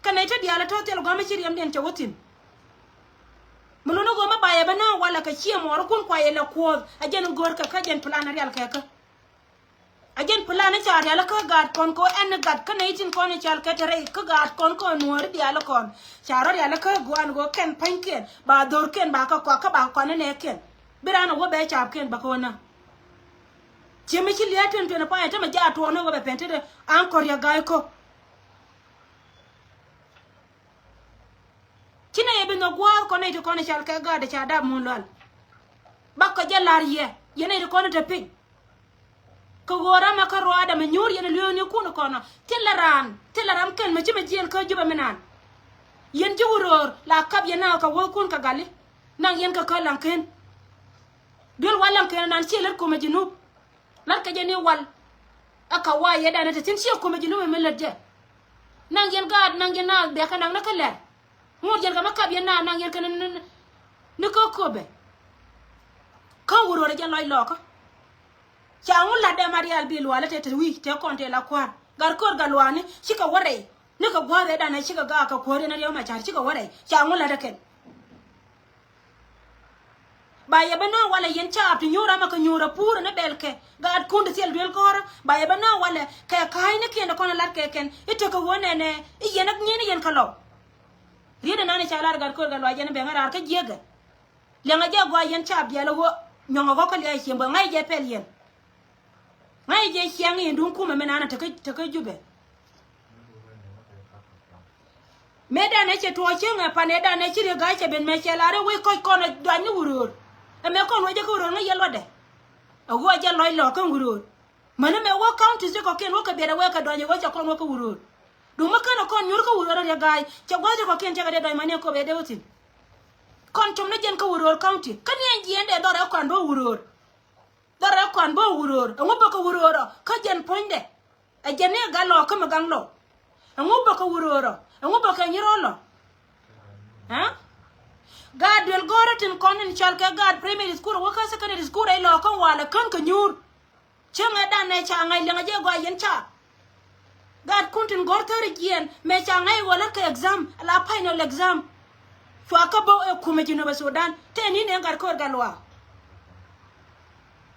Kɛ nɛy ti diaal ɛ to̱ thil gua̱a̱m mi ci riɛmdiɛn cɛ wä thi̱n. Mi luni ɣöö mi ba yɛ bä nääk walɛ kɛ ciɛ muɔɔrikun kua yɛ lɛ kuɔth a jɛn in go̱o̱rkɛ kä jɛn plan rial kɛ kä. A jɛn plan in ca rial kä gaat kɔn kɛ ɣöö ɛn ni gat kä nɛy tin kɔn in cal kɛ te rɛy kä gaat kɔn kɛ ɣöö nuɔɔri diaal kɔn ca rɔ rial kä gua̱a̱n ɣöö kɛn pa̱nykiɛn ba dho̱rkiɛn ba kɛ kɔak kä ba kɔak ni nɛɛkiɛn. Bi raan a wä bɛ caapkiɛn bä kɛ ɣöö na. Ciɛ mi ci lia̱a̱ twenty twenty-five tämɛ jaat tuɔɔk ni wä bɛ pɛn tetdä an kɔr yɛ ga̱a̱c ko̱k. Ci nɛ yɛ bi nhɔk gua̱a̱th kɔn nɛy ti kɔn i̱ cal kɛ ga̱a̱dɛ ca dap mun lual. Bakɔ jɛ la̱r yɛ yɛ nɛy ti kɔn i̱ te piny. Kɛ ɣöö ramɛ kä ruaadɛ mɛ nyuur yɛn i̱ lueeni kun i̱ kɔnɔ thilɛ raan thilɛ ram kɛn mɛ ci mɛ jiɛn kä Jubɛ mi naan. Yɛn ji̱ Wuror la kap yɛn naŋ kɛ wäthkun kɛ gali. Naŋ yɛn kɛ kä laŋken. Duel wal laŋken nan ciɛ lät kumɛ Jinub. La̱t kɛ jɛ ni wal. Ɛ ka wa yɛ danɛ te thi̱n ciɛ kumɛ Jinub mi lät jɛ. Naŋ yɛn gaat naŋ yɛn naath bɛ̈kɛ naŋ ni kä lɛr. Ŋot yɛn kɛ mi kap yɛn naath naŋ yɛn kɛ ni ni ni kä köpɛ. Kä Wuror ɛ jɛ lɔc lɔkä. Ca ŋu la̱t dee ma rial bi lualä te te wi̱i̱ te kɔn te la kua̱r gat köör gat luaani cikɛ wä rɛy. Ni kɛ gua̱a̱th ɛ danɛ cikɛ gaak kɛ kuäär yɛn a riɛw ma ca̱r cikɛ wä rɛy ca ŋu la̱t ɛ kɛn. Ba yɛ bä nä walɛ yɛn caap ti nyuur amɛ kɛ nyuur a puurä ni bɛl kɛ gaat kun ti thil duel gɔ̱rä ba yɛ bä nä walɛ kɛ ka̱a̱cnikiɛn ti kɔn a lat kɛ kɛn i̱ tekɛ ɣöö nɛnɛ i̱ yɛn a nyieen i̱ yɛn kɛ lɔw. Riet ɛnan i̱ ca lar gat köör gat luac yɛn i̱ bɛŋ a raar kä jiäkɛ. Liɛŋɛ jɛ gɔaa yɛn caap diaal ɛ ɣöö nyɔŋɛ ɣɔ̱kä lia̱a̱ ciëmbä ŋa̱c jɛ pɛl yɛn. Ŋa̱c jɛ ciaŋ in duŋ kumɛ mi nanɛ tekä tekä Jubɛ. Mëë danɛ cɛ tuɔɔk cieŋ ɛ pan ɛ danɛ ci riek ga̱a̱c cɛ ben mɛ cɛ lar i̱ wec kɔc kɔn ɛ duany ni Wuror. Ɛ mɛ kɔn wec jɛ kä Wuror ŋäc yɛ luɔtdɛ. Ɛ ɣöö jɛ lɔc lɔɔk kä Wuror. Mäni mɛ wä counties ti kɔ̱kiɛn wä kɛ biɛt ɛ wee kɛ duany ɛ ɣöö cɛ kɔn wä kä Wuror. Duŋ mi känɛ kɔn nyuur kä Wuror ɛ riek ga̱a̱c cɛ gua̱th ti kɔ̱kiɛn cɛ kɛ dee duany mani ɛ köp ɛ dee wä thi̱n. Kɔn com ni jɛn kä Wuror county kä ni ɛn jiɛɛn dee dhɔr ɛ kɔn bä Wuror. Dhɔrɛ kɔn bä Wuror ɛŋu bä kɛ Wuror ɔ kä jɛn puɔ̱nydɛ. Ɛ jɛn ni ɛ gat lɔ kä mi gaŋ lɔ. Ɛŋu bä kɛ Wuror ɔ ɛŋu bä kɛ Nyirol ɔ. Ɛ gaat duel gɔ̱rä tin kɔn in cɔl kɛ gaat primary school wä kä secondary school rɛy lɔ kä walɛ kän kɛ nyuur. Cäŋɛ danɛ ca ŋa̱c liɛŋɛ jɛ gɔaa yɛn ca. Gaat kun tin gɔ̱r thäri jiɛn mëë ca ŋa̱c ɣöö lät kɛ exam ala final exam. Cua kä bä ɛ kumɛ Jinubä Sudan tëë ni̱n ëë gat köör gat luaak.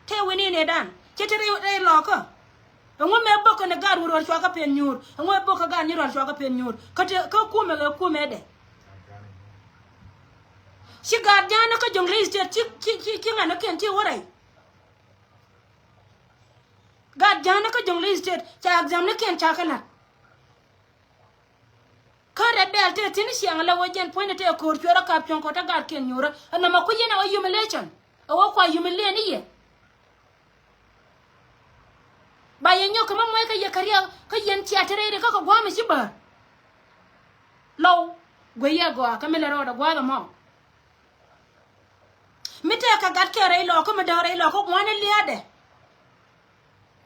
Tëë wi̱n in ëë dan cɛ te rɛy rɛy lɔɔkä. Ɛŋu mëë bäkɛ ni gaat Wuror cua kä pen nyuur ɛŋu mëë bäkɛ gaat Nyirol cua kä pen nyuur kä te kä kumɛ ɛ kumɛ dɛ. Ci gaat ja̱a̱n ni kä Jonglei State ci, ci, ci, ci ŋa̱n ni kiɛn ci wä rɛy. Gaat ja̱a̱n ni kä Jonglei State ca exam ni kiɛn ca kɛ la̱t. Kä rɛt bɛl tëë thi̱n ciɛŋ la wä jɛn puɔ̱nydɛ tëë ko̱o̱r cuɛ rɔ kap cuɔ̱ŋ kɔ te gaat kiɛn nyuurä. Ɛn nɔmɔ kui̱ yɛn ɛ wä humiliation. Ɛ wä kua humiliate ni yɛ. Ba yɛ nyɔk kɛ mä muɔc kä yɛ kɛ riɛk kä yɛn cia te rɛy ri kä kɛ gua̱a̱m ɛ ci bäär. Lɔw guey yɛ gɔaa kä mi lɛ rɔɔdɛ gua̱a̱th ɛmɔ. Mi tɛk kɛ gat kɛl rɛy lɔɔkä mi däk rɛy lɔɔkä ŋuani lia̱a̱dɛ.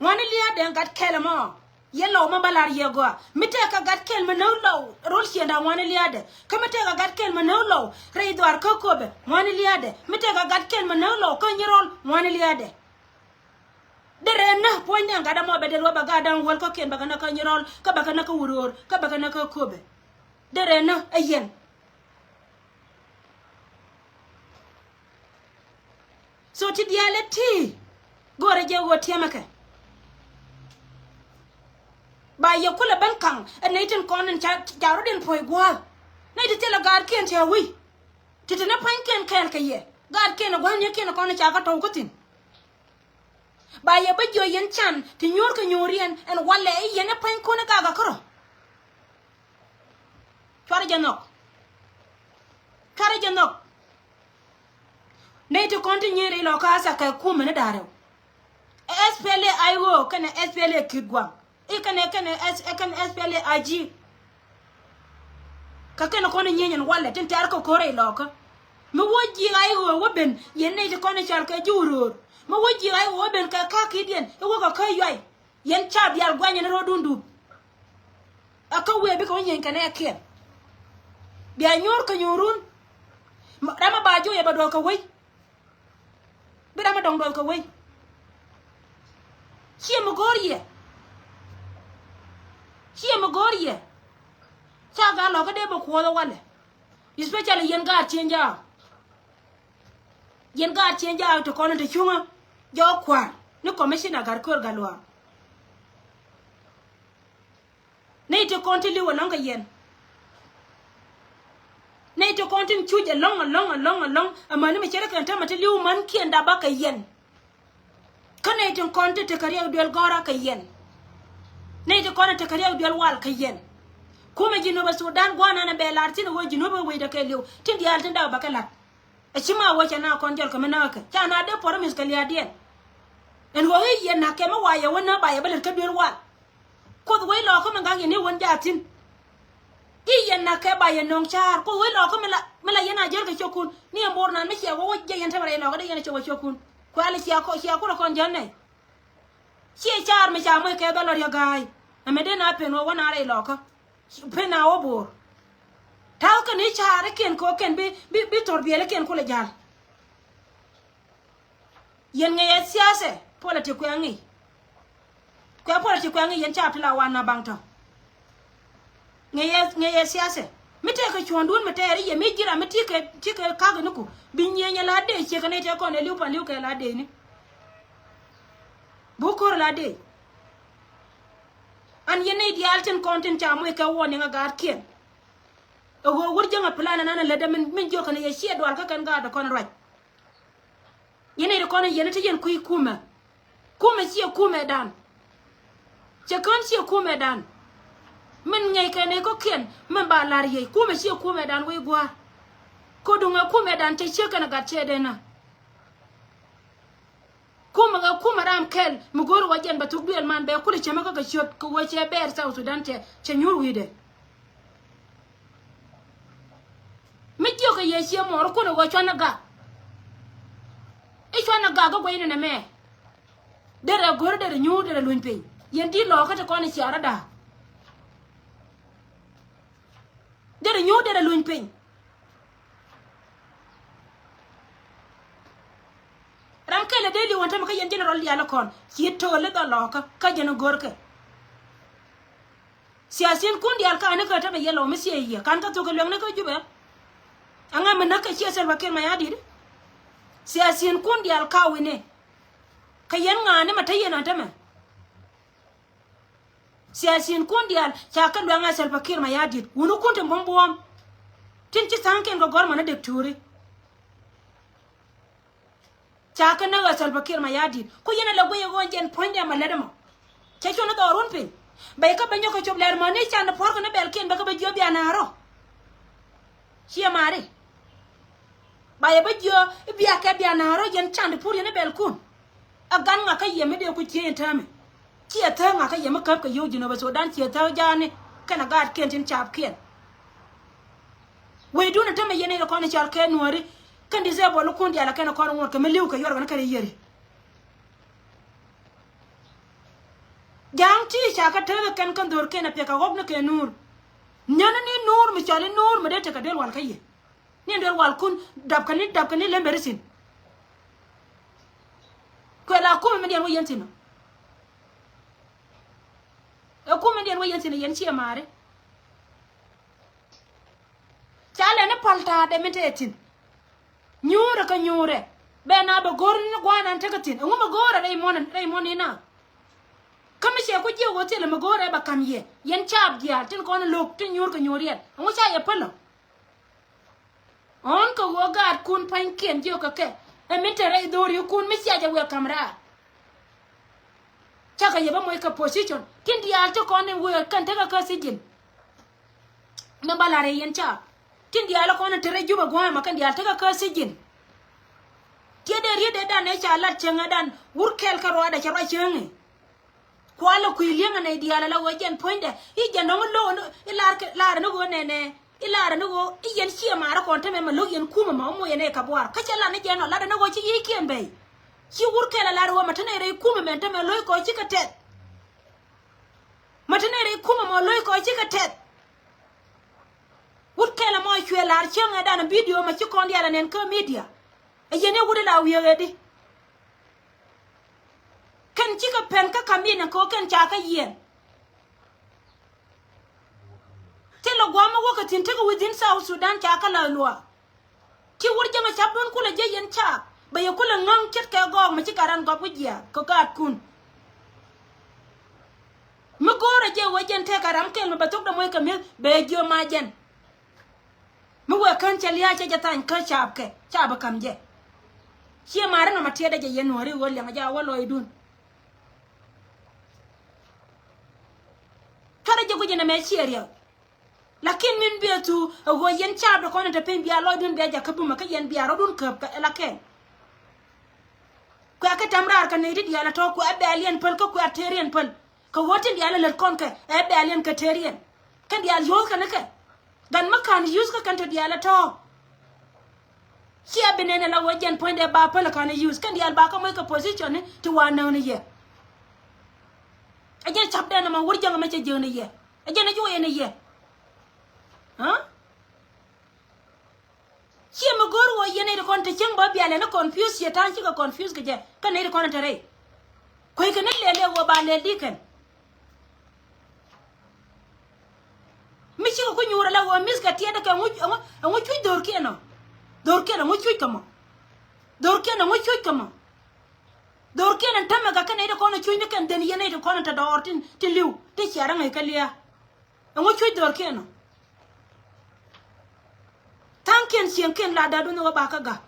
Ŋuani lia̱a̱dɛ gat kɛl ɛmɔ. Yɛ lɔw mi ba lar yɛ gɔaa mi tɛk kɛ gat kɛl mi näk lɔw rol ciënda ŋuani lia̱a̱dɛ. Kä mi tɛk kɛ gat kɛl mi näk lɔw rɛy dhuar kä köpɛ ŋuani lia̱a̱dɛ. Mi tɛk kɛ gat kɛl mi näk lɔw kä nyirɔl ŋuani lia̱a̱dɛ. Derɛ nä puɔ̱nydɛ gat ɛmɔ bɛ dee luɔp bɛ gat da̱ŋ wäl kä kiɛn bɛ kɛ nä kä nyirɔl kä bɛ kɛ nä kä wuröör kä bɛ kɛ nä kä köpɛ. Derɛ nä ɛ yɛn. So ti diaal ɛ ti go̱o̱rɛ jɛ ɣöö tiɛmɛ kɛ. Ba yɛ kulɛ ben kaŋ ɛ nɛy tin kɔn in ca, ca rɔ̱diɛn puɔ̱i gua̱a̱th. Nɛy ti thilɛ gaatkiɛn ti a wi̱i̱. Ti ti ni pa̱nykiɛn kɛɛl kɛ yɛ gaatkiɛn ɛ gua̱a̱th niɛkiɛn ɛ kɔn in ca kä tɔw kä thi̱n. Ba yɛ bä jiɔ yɛn can ti nyuur kɛ nyuuriɛn ɛn walɛ i̱ yɛn i̱ pa̱ny kun i̱ gak akärɔ. Cuarɛ jɛ nhɔk. Cuarɛ jɛ nhɔk. Nɛy ti kɔn ti nyier ilɔ ka asa kɛ kumɛ ni da̱rɛw. Ɛ S P L A I O kɛnɛ S P L A Kitgwang. I̱ kɛnɛ kɛnɛ S, kɛnɛ S P L A I G. Kä kɛn kɔn nyieny ɛn walɛ tin tɛ̈r kɛ ko̱r rɛy lɔkä. Mi wä ji̱ I O wä ben yɛn nɛy ti kɔn i̱ cɔal kɛ ji̱ wä röör. Mi wä ji̱ I O wä ben kɛ ka̱ki̱diɛn i̱ wä kɛ kä yuay. Yɛn ca bial guany ɛn ro̱dun dup. Ɛ kä wëë bikɛ wä nyieny kɛ nɛɛkiɛn. Bia nyuur kɛ nyuurun. Ram a ba juɔyɛ bɛ duɔ̱ɔ̱k kɛ wei. Bi ram mi dɔ̱ŋ duɔth kɛ wei. Ciɛ mi go̱o̱r yɛ. Ciɛ mi go̱o̱r yɛ. Ca gat lɔ̱kä dee bä kuɔth ɛ walɛ. Especially yɛn gaat cieŋ jaak. Yɛn gaat cieŋ jaak ti kɔn in te cuŋä jɔɔk kua̱r ni commissioner gat köör gat luaak. Nɛy ti kɔn ti li̱w ɛlɔ̱ŋ kɛ yɛn. Nɛy ti kɔn tin cuc ɛlɔ̱ŋ, ɛlɔ̱ŋ, ɛlɔ̱ŋ, ɛlɔ̱ŋ. Amäni mi ce̱tkɛ kɛn täämɛ ti li̱w mänkiɛn dapä kɛ yɛn. Kä nɛy tin kɔn ti tekɛ riɛk duel gɔ̱rä kɛ yɛn. Nɛy ti kɔn ti tekɛ riɛk duel wal kɛ yɛn. Kumɛ Jinubä Sudan gua̱a̱r nanɛ bɛ lar tin ɛ ɣöö Jinubä wecdɛ kɛ li̱w tin diaal tin dapä kɛ la̱t. Ɛ ci ma wä cɛ na kɔn jɔl kɛ mi näk kɛ ca na dee promise kɛ lia̱a̱diɛn. Ɛn ɣöö i̱ yɛn na̱k kɛ mi wa yɛ wä näk ba yɛ bä lät kä duel wal. Kuoth wec lɔɔkä mi ga̱k yɛn i̱ wän jaath thi̱n. I̱ yɛn na̱k kɛ ba yɛ nöŋ ca̱a̱r kuoth wec lɔɔkä mi la, mi la yɛn a jäl kɛ ciökun ni ɛn bo̱o̱r nan mi ciɛ wä wä jɛ yɛn tämɛ rɛy lɔɔkä dee yɛn a cɛ wä ciökun. Kuɛ̈l ciɛ kɔ, ciɛ kulɛ kɔn jäl nɛy. Ciɛ ca̱a̱r mi ca moc kɛ bä lɔ riäk ga̱a̱c. Ɛmɛ dee na pen wä wä na rɛy lɔɔkä. Pen a wä bo̱o̱r. Ta̱a̱ kɛn i̱ ca̱a̱r ikiɛn kɛ wä kɛn bi, bi, bi thor biɛl ikiɛn kulɛ ja̱l. Yɛn ŋäcɛ siasɛ, politic kuɛ ŋi̱i̱c. Kuɛ politic kuɛ ŋi̱i̱c yɛn ca pila wan na baŋ tɔ. Ŋäcɛ, ŋäcɛ siasɛ. Mi tëëkɛ cuɔ̱ɔ̱ŋdun mi tɛɛr i̱ yɛ mi ji̱ ram mi ti̱kɛ, ti̱kɛ ka̱k iniku. Bi nyieenyɛ la dee ciek kɛ nɛy tëë kɔn ɛ li̱w pan li̱w kɛ la dee ni. Buk ko̱r la dee. An yɛn nɛy diaal tin kɔn tin ca moc kɛ wuɔ̱ɔ̱r niŋ ɛ gaatkiɛn. Ɛ ɣöö wur jäŋ ɛ plan ɛnan ɛ lätdä min, min jiök kɛn ɛ yɛ ciɛ dual kä kɛn gaat ɛ kɔn ruac. Yɛn nɛy ti kɔn ɛ yɛn ti yɛn kui̱ kumɛ. Kumɛ ciɛ kumɛdan. Cɛ kään ciɛ kumɛdan. Min ŋɛc kɛ nɛy kɔ̱kiɛn min ba la̱r yec kumɛ ciɛ kumɛdan wec gua̱a̱r. Ko̱duŋ ɛ kumɛdan cɛ ciek kɛn ɛ gat cɛ den ɛ. Kumɛ kɛ kumɛ ram kɛl mi go̱o̱r wä jɛn bɛ thuk duël man bɛ kulɛ cämɛ kä kɛ ciöt kɛ wee cɛ bɛɛr South Sudan cɛ, cɛ nyuur wi̱i̱dɛ. Mi jiök kɛ yɛ ciɛ mɔɔr kunɛ wä cuanɛ gak. I̱ cuanɛ gak kä guɛy ni nɛmɛ. Derɛ go̱r derɛ nyuur derɛ luny piny yɛn di̱t lɔɔkä ti kɔn i̱ ciaräda. Derɛ nyuur derɛ luny piny. Ram kɛl ɛ dee li̱w ɛn tämɛ kä yɛn general diaal ɛ kɔn ci to̱o̱l i̱ dhɔl lɔɔkä kä jɛn ɛ go̱rkɛ. Siasiin kun diaal ka ni kä tämɛ yɛlɔw mi sie yiëë kan kä thok kɛ luɛŋni kä Jubɛ. Ɛŋɛ mi näk kɛ ciɛ Salva Kiir Mayardit. Siasiin kun diaal ka wi̱ni. Kɛ yɛn ŋa̱a̱ni mɛ te yɛn ɛ tämɛ. Siasiin kun diaal ca kɛ luɛŋ ɛ Salva Kiir Mayardit wuni kun tin buɔ̱m buɔ̱ɔ̱m. Tin ci tha̱a̱ŋkiɛn kɛ gɔ̱r mɔnɛ dek tuuri. Ca kɛ näk ɛ Salva Kiir Mayardit. Ku yɛn ɛ lɛ guic ɛ ɣöö jɛn puɔ̱nydɛ mɛ lätdɛ mɔ. Cɛ cuɔ̱n i̱ dhɔɔr run piny. Bɛ yɛ kä bɛ nyɔk kɛ cop lɛr mäni can ni puɔ̱rkɛ ni bɛl kiɛn bɛ kä bɛ jiö bia na̱a̱r rɔ. Ciɛ mari. Ba yɛ bä jiö i̱ bia kɛ bia na̱a̱r rɔ yɛn can ti pur yɛn i̱ bɛl kun. Ɛ gan ŋa kä yɛ mi dee ku cië yɛn täämɛ. Ciɛ thääk ŋa kä yɛ mi käp kɛ yio̱w ji̱n ɔ bɛ Sudan ciɛ thääk jaani. Kɛn ɛ gaat kiɛn tin caap kiɛn. Wecdun ɛ tämɛ yɛn i̱ kɔn i̱ cal kɛ nuääri. Kɛn disable kun diaal ɛ kɛn ɛ kɔn ŋuɔ̱t kɛ mi li̱w kɛ yuɔr kɛn kɛn i̱ yiëri. Ja̱a̱ŋ ti ca kä tääk kɛn kä dho̱rkiɛn a piɛk a ɣɔ̱k ni kɛ nuur. Nyäni ni nuur mi cɔl i̱ nuur mi dee tekɛ duel wal kä yɛ. Ni duel wal kun dap kä ni dap kä ni lemberi thi̱n. Kuɛ la kumɛ mi diɛn wä yɛn thi̱n ɔ. Ɛ kumɛ mi diɛn wä yɛn thi̱n ɔ yɛn ciɛ maari. Ca lɛ ni pal ta̱a̱dɛ min te thi̱n. Nyuurɛ kä nyuurɛ. Bɛ na bɛ go̱r ni gua̱a̱r nan tekɛ thi̱n. Ɛŋu mi go̱o̱rɛ rɛy muɔ̱n rɛy muɔ̱n ina. Kä mi cɛ ku jiɛ wä thilɛ mi go̱o̱rɛ bɛ ka̱m yɛ. Yɛn caap diaal tin kɔn lo̱k tin nyuur kɛ nyuur yɛn. Ɛŋu ca yɛ päl ɔ. Ɣän kɛ ɣöö gaatkun pa̱nykiɛn jiök kɛ kɛ. Ɛ min te rɛy dho̱o̱rikun mi cia jɛ wëë ka̱m raar. Cakɛ yɛ bä moc kɛ position tin diaal ti kɔn in wëë kɛn tekɛ kä sijin. Mɛ ba la̱r ɛ yɛn ca tin diaal kɔn in te rɛy Jubɛ gua̱a̱mä kɛn diaal tekɛ kä sijin. Tiɛ dee riet dee dan ɛ ca lat cäŋɛ dan wur kɛl kä ruaadɛ cɛ ruac cäŋɛ. Kualɛ kui̱ li̱eŋɛ nɛy diaal ala ɣöö jɛn puɔ̱nydɛ i̱ jɛn dɔ̱ŋ i̱ lo̱o̱ i̱ la̱r kɛ la̱r ni ɣöö nɛnɛ. I̱ la̱rä ni ɣöö i̱ yɛn ciɛ maarä kɔn tämɛ mɛ lo̱k yɛn kumɛ mɛ ɣä moc yɛn ɛ kɛ buaar kä cɛ lat ni jɛn ɔ latdä ni ɣöö ci yiëëkiɛn bɛy. Ci wur kɛl a lat ɣöö mɛ te nɛy rɛy kumɛ mɛn tämɛ lo̱c kɔc cikɛ tɛth. Mɛ te nɛy rɛy kumɛ mɛ lo̱c kɔc cikɛ tɛth. Wut kɛl ɛmɔ cuɛ la̱r cieŋ ɛ danɛ bidio mɛ ci kɔn diaal ɛ nɛn kä midia. Ɛ yɛn i̱ wut ila wiee ɣɛ di. Kɛn cikɛ pɛn kä ka̱m inɛ kɛ ɣöö kɛn ca kä yiɛn. Thilɛ gua̱a̱m mi wäkɛ thi̱n tekɛ within South Sudan ca kä la̱th luaak. Ci wur jäŋ ɛ ca̱pdun kulɛ jiäc yɛn caak bɛ yɛ kulɛ ŋäŋ ce̱tkɛ gɔɔk mi ci kɛ ran gɔp wi̱c jiaak kɛ gaatkun. Mi go̱o̱rɛ jɛ wee jɛn tëëkɛ ram kɛl mi bɛ thok dɛ moc kɛ mi̱eth bɛ yɛ jiö mac jɛn. Mi wee kän cɛ lia̱a̱ cɛ jɛ thany kä caapkɛ caapɛ ka̱m jɛ. Ciɛ ma̱a̱r inɔ ma tiɛɛdɛ jɛ yɛn nuɔ̱ɔ̱ri ɣöö liɛŋ jɛ a wä lɔcdun. Cuarɛ jɛ guic inɛ mɛ ciɛ riɛk. Lakin min biɛ thu ɛ ɣöö yɛn caapdɛ kɔn in te piny bia lɔcdun bia jakä bumɛ kä yɛn bia rɔ̱dun käp kɛ ɛ la kɛn. Kuɛ kɛ tɛm raar kɛ nɛy ti diaal ɛ tɔ̱ kuɛ bɛ̈ɛ̈liɛn päl kä kuɛ tëëriɛn päl. Kɛ ɣöö tin diaal ɛ lät kɔn kɛ ɛ bɛ̈ɛ̈liɛn kɛ tëëriɛn. Kɛn diaal yio̱o̱th kɛn kɛ. Gan mi ka̱n use kä kɛn tɔ diaal ɛ tɔ̱. Ciɛ bi nɛn ɛ la ɣöö jɛn puɔ̱nydɛ ba päl ɛ ka̱n use kɛn diaal ba kä moc kɛ position ni ti wa näk ni yɛ. Ɛ jɛn ca̱pdɛn ɛmɔ wur jäŋ ɛmɛ cɛ jiäk ni yɛ. Ɛ jɛn ɛ juɔyɛ ni yɛ. Ɣä? Ciɛ mi go̱o̱r ɣöö yɛn nɛy ti kɔn te cieŋ bä bialɛ ni confuse ciɛ ta̱a̱ŋ cikɛ confuse kɛ jɛ kä nɛy ti kɔn te rɛy. Kueckɛ ni lɛl ɛ ɣöö ba lɛl di kɛn. Mi cikɛ ku nyuur ala ɣöö mi̱th kɛ tiɛt kɛ ɛŋu ɛŋu ɛŋu cuc dho̱rkiɛn ɔ. Dho̱rkiɛn ɛŋu cuc kɛ mɔ. Dho̱rkiɛn ɛŋu cuc kɛ mɔ. Dho̱rkiɛn ɛn tämɛ gak kä nɛy ti kɔn ɛ cuc ni kɛn dhen yɛn nɛy ti kɔn ɛ te dɔɔr tin tin li̱w ti ciaräŋ ɛ kɛ lia̱a̱. Ɛŋu cuc dho̱rkiɛn ɔ. Tha̱a̱ŋkiɛn cieŋkiɛn la da̱a̱dun ni wä ba kä ga̱.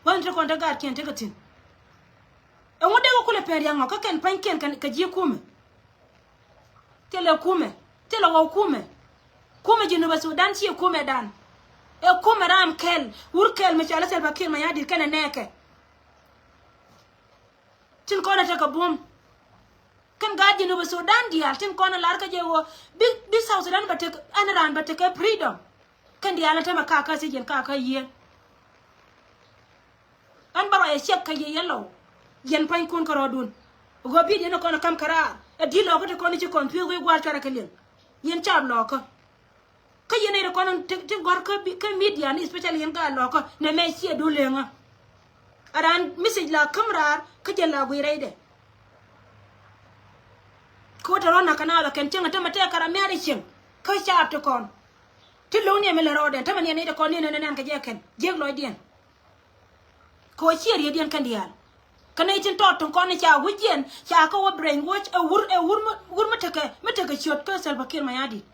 Wä ni ti kɔn te gaatkiɛn tekɛ thi̱n. Ɛŋu dee wä kulɛ pɛn riaŋ ɔ kä kɛn pa̱nykiɛn kɛ ji̱ kumɛ. Thilɛ kumɛ thilɛ ɣɔw kumɛ. Kumɛ Jinubä Sudan ciɛ kumɛ dan. Ɛ kumɛ ram kɛl wur kɛl mi cɔal i̱ Salva Kiir Mayardit kɛnɛ nɛɛkɛ. Tin kɔn ɛ tekɛ buɔ̱m. Kɛn gaat Jinubä Sudan diaal tin kɔn ɛ lar kä jɛ ɣöö bi bi South Sudan bɛ tek ɛn raan bɛ tekɛ freedom. Kɛn diaal ɛ tämɛ kakä thiec yɛn kakä yieen. Ɛn bä ruac ɛ ciɛk kä yɛ yɛn lɔw. Yɛn pua̱nykun kärɔɔdun. Ɣöö bi diɛn ɛ kɔn ɛ ka̱m käraar ɛ di̱t lɔkä ti kɔn i̱ ci kɔn pi̱eth wec gua̱a̱r cuarɛ kɛ liŋ. Yɛn caap lɔkä. Kä yɛn nɛy ti kɔn ti gɔ̱r kä midia ni especially yɛn gaat lɔkä nɛ mɛ ciɛ duun leŋä. A raan message la käm raar kä jɛn la guiy rɛydɛ. Kä wä te rɔ̱ nakä naath ɛ kɛn cieŋ ɛ tämɛ tɛɛk kɛ ram mia̱a̱r ɛ cieŋ kä caap ti kɔn. Ti lo̱w ni ɛmɛ lɛ rɔɔdɛ tämɛ ni ɛ nɛy ti kɔn ni ɛ nɛn ɛ nɛn kɛ jɛ ɛ kɛn jiäk lɔcdiɛn. Kɛ ɣöö ciɛ rietdiɛn kɛn diaal. Kä nɛy tin tɔɔt tin kɔn ca wi̱cdiɛn ca kä wä brainwash ɛ wur ɛ wur mi wur mi tekɛ mi tekɛ ciöt kä Salva Kiir Mayardit.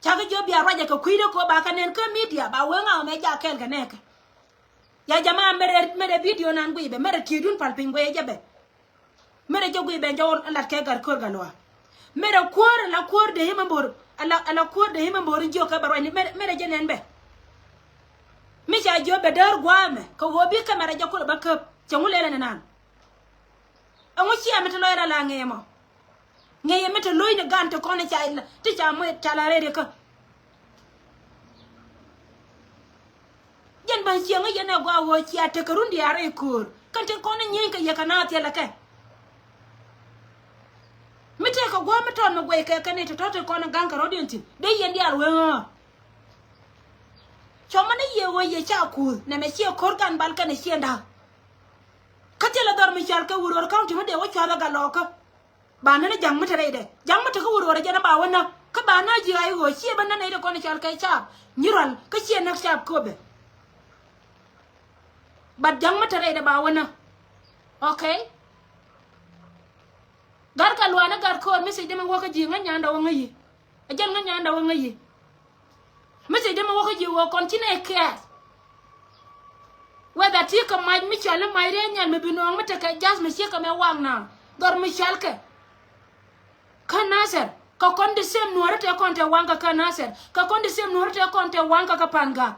Ca kä jiök bia ruacɛ kɛ kui̱dɛ kɛ ɣöö ba kɛ nɛn kä midia ba wee ŋa̱k mɛ jak kɛɛl kɛ nɛɛkɛ. Ya jama, mɛrɛ, mɛrɛ video nan guiy bɛ, mɛrɛ tiedun pal piny guiy jɛ bɛ. Mɛrɛ jɛ guiy bɛ jɛ wä lat kɛ gat kör Gatluak. Mɛrɛ kuäär, ala kuäär dee himɛ mbor, ala, ala kuäär dee himɛ mbor jiök kɛ bɛ ruacni, mɛrɛ, mɛrɛ jɛ nɛn bɛ. Mi ca jiök bɛ däär gua̱a̱mɛ kɛ ɣöö bi kɛ mɛrɛ jɛ kulɛ bä käp. Cɛ ŋu lɛlɛ ni nan. Ɛŋu ciɛ mi ti lɔc ral a ŋee mɔ? Ŋee mi ti lo̱cni gan ti kɔn ti ca, ti ca moc ca la rɛy rikä. Jɛn ba̱ny cieŋ yɛn ɛ gɔaa ɣöö cia tekɛ run diaal rɛy köör. Kɛn tin kɔn nyieny kɛ yɛ kɛ naath thilɛ kɛ. Mi tëëkɛ gua̱a̱th mi tɔt mi guɛy kɛ kɛn i̱ tɔ̱tɔ̱ tin kɔn ga̱ŋ kɛ rɔ̱diɛn thi̱n dee yɛn diaal wee ɣöö. Cɔmä ni yɛ ɣöö yɛ ca kuuth nɛmɛ ciɛ ko̱r gan bal kɛnɛ ciɛ da̱k. Kä thilɛ dhɔr mi cɔal kɛ Wuror County mi dee wä cua̱th ɛ Gatluak kä. Ba nän ja̱ŋ mi te rɛydɛ. Ja̱ŋ mi te kä Wuror ɛ jɛn ɛ ba wä näk. Kä ba näk ji̱ ɣa̱c ɣöö ciɛ bä nän nɛy ti kɔn cɔal kɛ caap Nyirɔl kä ciɛ näk caap Köpɛ. But ja̱ŋ mi te rɛydɛ ba wä näk. Okay. Gat Gatluak ni gat ko̱o̱r mi thiecdä mi wä kä ji̱ ŋäc nyandɛ wä ŋäc yi. Ɛ jɛn ŋäc nyandɛ wä ŋäc yi. Mi thiecdä mi wä kä ji̱ ɣöö kɔn ci nɛy kɛɛth. Whether ti kɛ mac mi cɔal i̱ mac rɛy nhial mi bi nɔɔŋ mi tekɛ ja̱th mi ciek kɛ mɛ wak na. Dhɔr mi cɔal kɛ kä Nasir kɛ kɔn di same Nuɔ̱ɔ̱ri tëë kɔn tëë waŋ kɛ kä Nasir. Kɛ kɔn di same Nuɔ̱ɔ̱ri tëë kɔn tëë waŋ kɛ kä Pangak.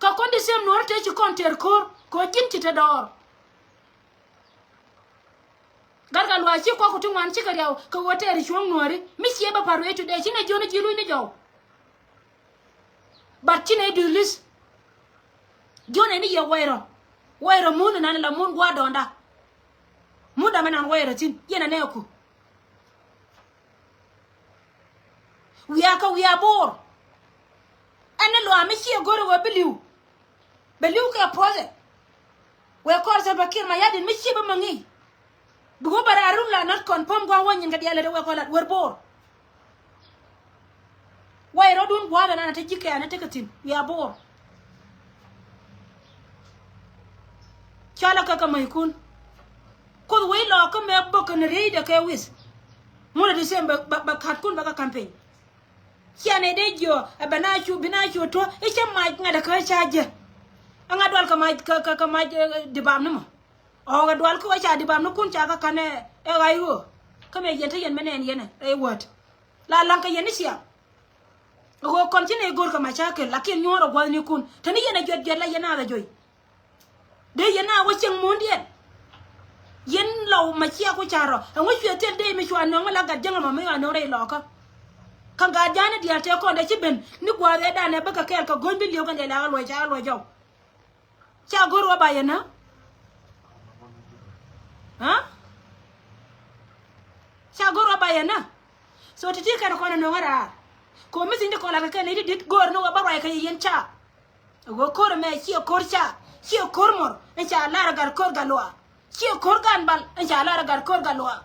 Kɛ kɔn di same Nuɔ̱ɔ̱ri tëë ci kɔn tëër ko̱o̱r kɛ ɣöö ji̱n ci te dɔɔr. Gat Gatluak ci kuak ku ti ŋuan cikɛ riaw kɛ ɣöö tɛɛri cuɔ̱ŋ Nuɔ̱ɔ̱ri mi ciɛ bä pa̱r ruëëc tu dee ci nɛ jiön ji̱ luc ni jɔw. But ci nɛ duth li̱th. Jiön ɛ ni yɛ Wɛyrɔ. Wɛyrɔ mun inan la mun gua̱a̱r dɔɔnda. Mun dämɛ nan Wɛyrɔ thi̱n yɛn ɛ nɛɛku. Wiaa kä wiaa Bo̱o̱r. Ɛn ni luaam mi ciɛ go̱r ɛ ɣöö bi li̱w. Bɛ li̱w kɛ puɔ̱thɛ. Wëë kɔr Salva Kiir Mayardit mi ciɛ bä mäŋ i̱. Bi ɣöö bɛ raar run la nɔt confirm gua̱a̱ŋ wä nyin kɛ diaal lät ɛ wëë kɔr lat wër Bo̱o̱r. Wɛy rɔ̱dun gua̱a̱th ɛn an ɛ te ji̱ kɛɛn ɛ tekɛ thi̱n wiaa Bo̱o̱r. Cɔalɛ kɛ kɛ mäckun. Kuoth wec lɔɔkä mɛ bäkɛ ni riecdɛ kɛ wi̱th. Ŋun ɛ di sɛm bɛ, bɛ, bɛ ka̱tkun bɛ kɛ campaign. Ciɛ nɛy dee jiɔ ɛ bɛ na cu bi na cu tuɔ i̱ cä mac ŋa̱t ɛ kä ca jɛ. Ɛ ŋa̱t dual kɛ mac kɛ, kɛ, kɛ mac, eh, dibam ni mɔ. Ɔɔk ɛ dual kä wä ca dibam ni kun ca kä ka̱n ɛ, ɛ ɣa̱c ɣöö. Kä mɛ yɛn te yɛn mɛ nɛn yɛn ɛ rɛy wäät. La la̱ŋ kɛ yɛn ni ciaŋ. Ɣöö kɔn ci nɛy go̱r kɛ macakɛl lakin nyuɔ̱ɔ̱r ɛ gua̱thnikun te ni yɛn ɛ juɛt juɛt la yɛn naath ɛ juɔy. Dee yɛn a wä cieŋ muundiɛn. Yɛn lɔw macia ku carɔ ɛŋu cuɛ thil dee mi cua nöŋ mi la gat jäŋ ɛmɔ mi ɣa nöŋ rɛy lɔɔkä. Kä gat ja̱a̱ni diaal tëë kɔn dee ci ben ni gua̱a̱th ëëdan ɛ bäkɛ kɛɛl kɛ go̱ny bi li̱w kɛn dee la ɣä luɔc ca ɣä luɔc jɔw. Ca go̱r wä ba yɛn nä. Aa? Ca go̱r wä ba yɛn nä. So ti̱ti̱ kɛn kɔn ɛ nöŋ ɛ raar. Ko̱ mi thi̱n ti kɔn la kɛ kɛn i̱ ti di̱t go̱r ni wä bä ruac kɛ yɛ yɛn ca. Ɛ ɣöö ko̱r ɛmɛ ciɛ ko̱r ca, ciɛ ko̱r mɔr ɛn ca lar ɛ gat ko̱r Gatluak. Ciɛ ko̱r gan bal ɛn ca lar ɛ gat ko̱r Gatluak.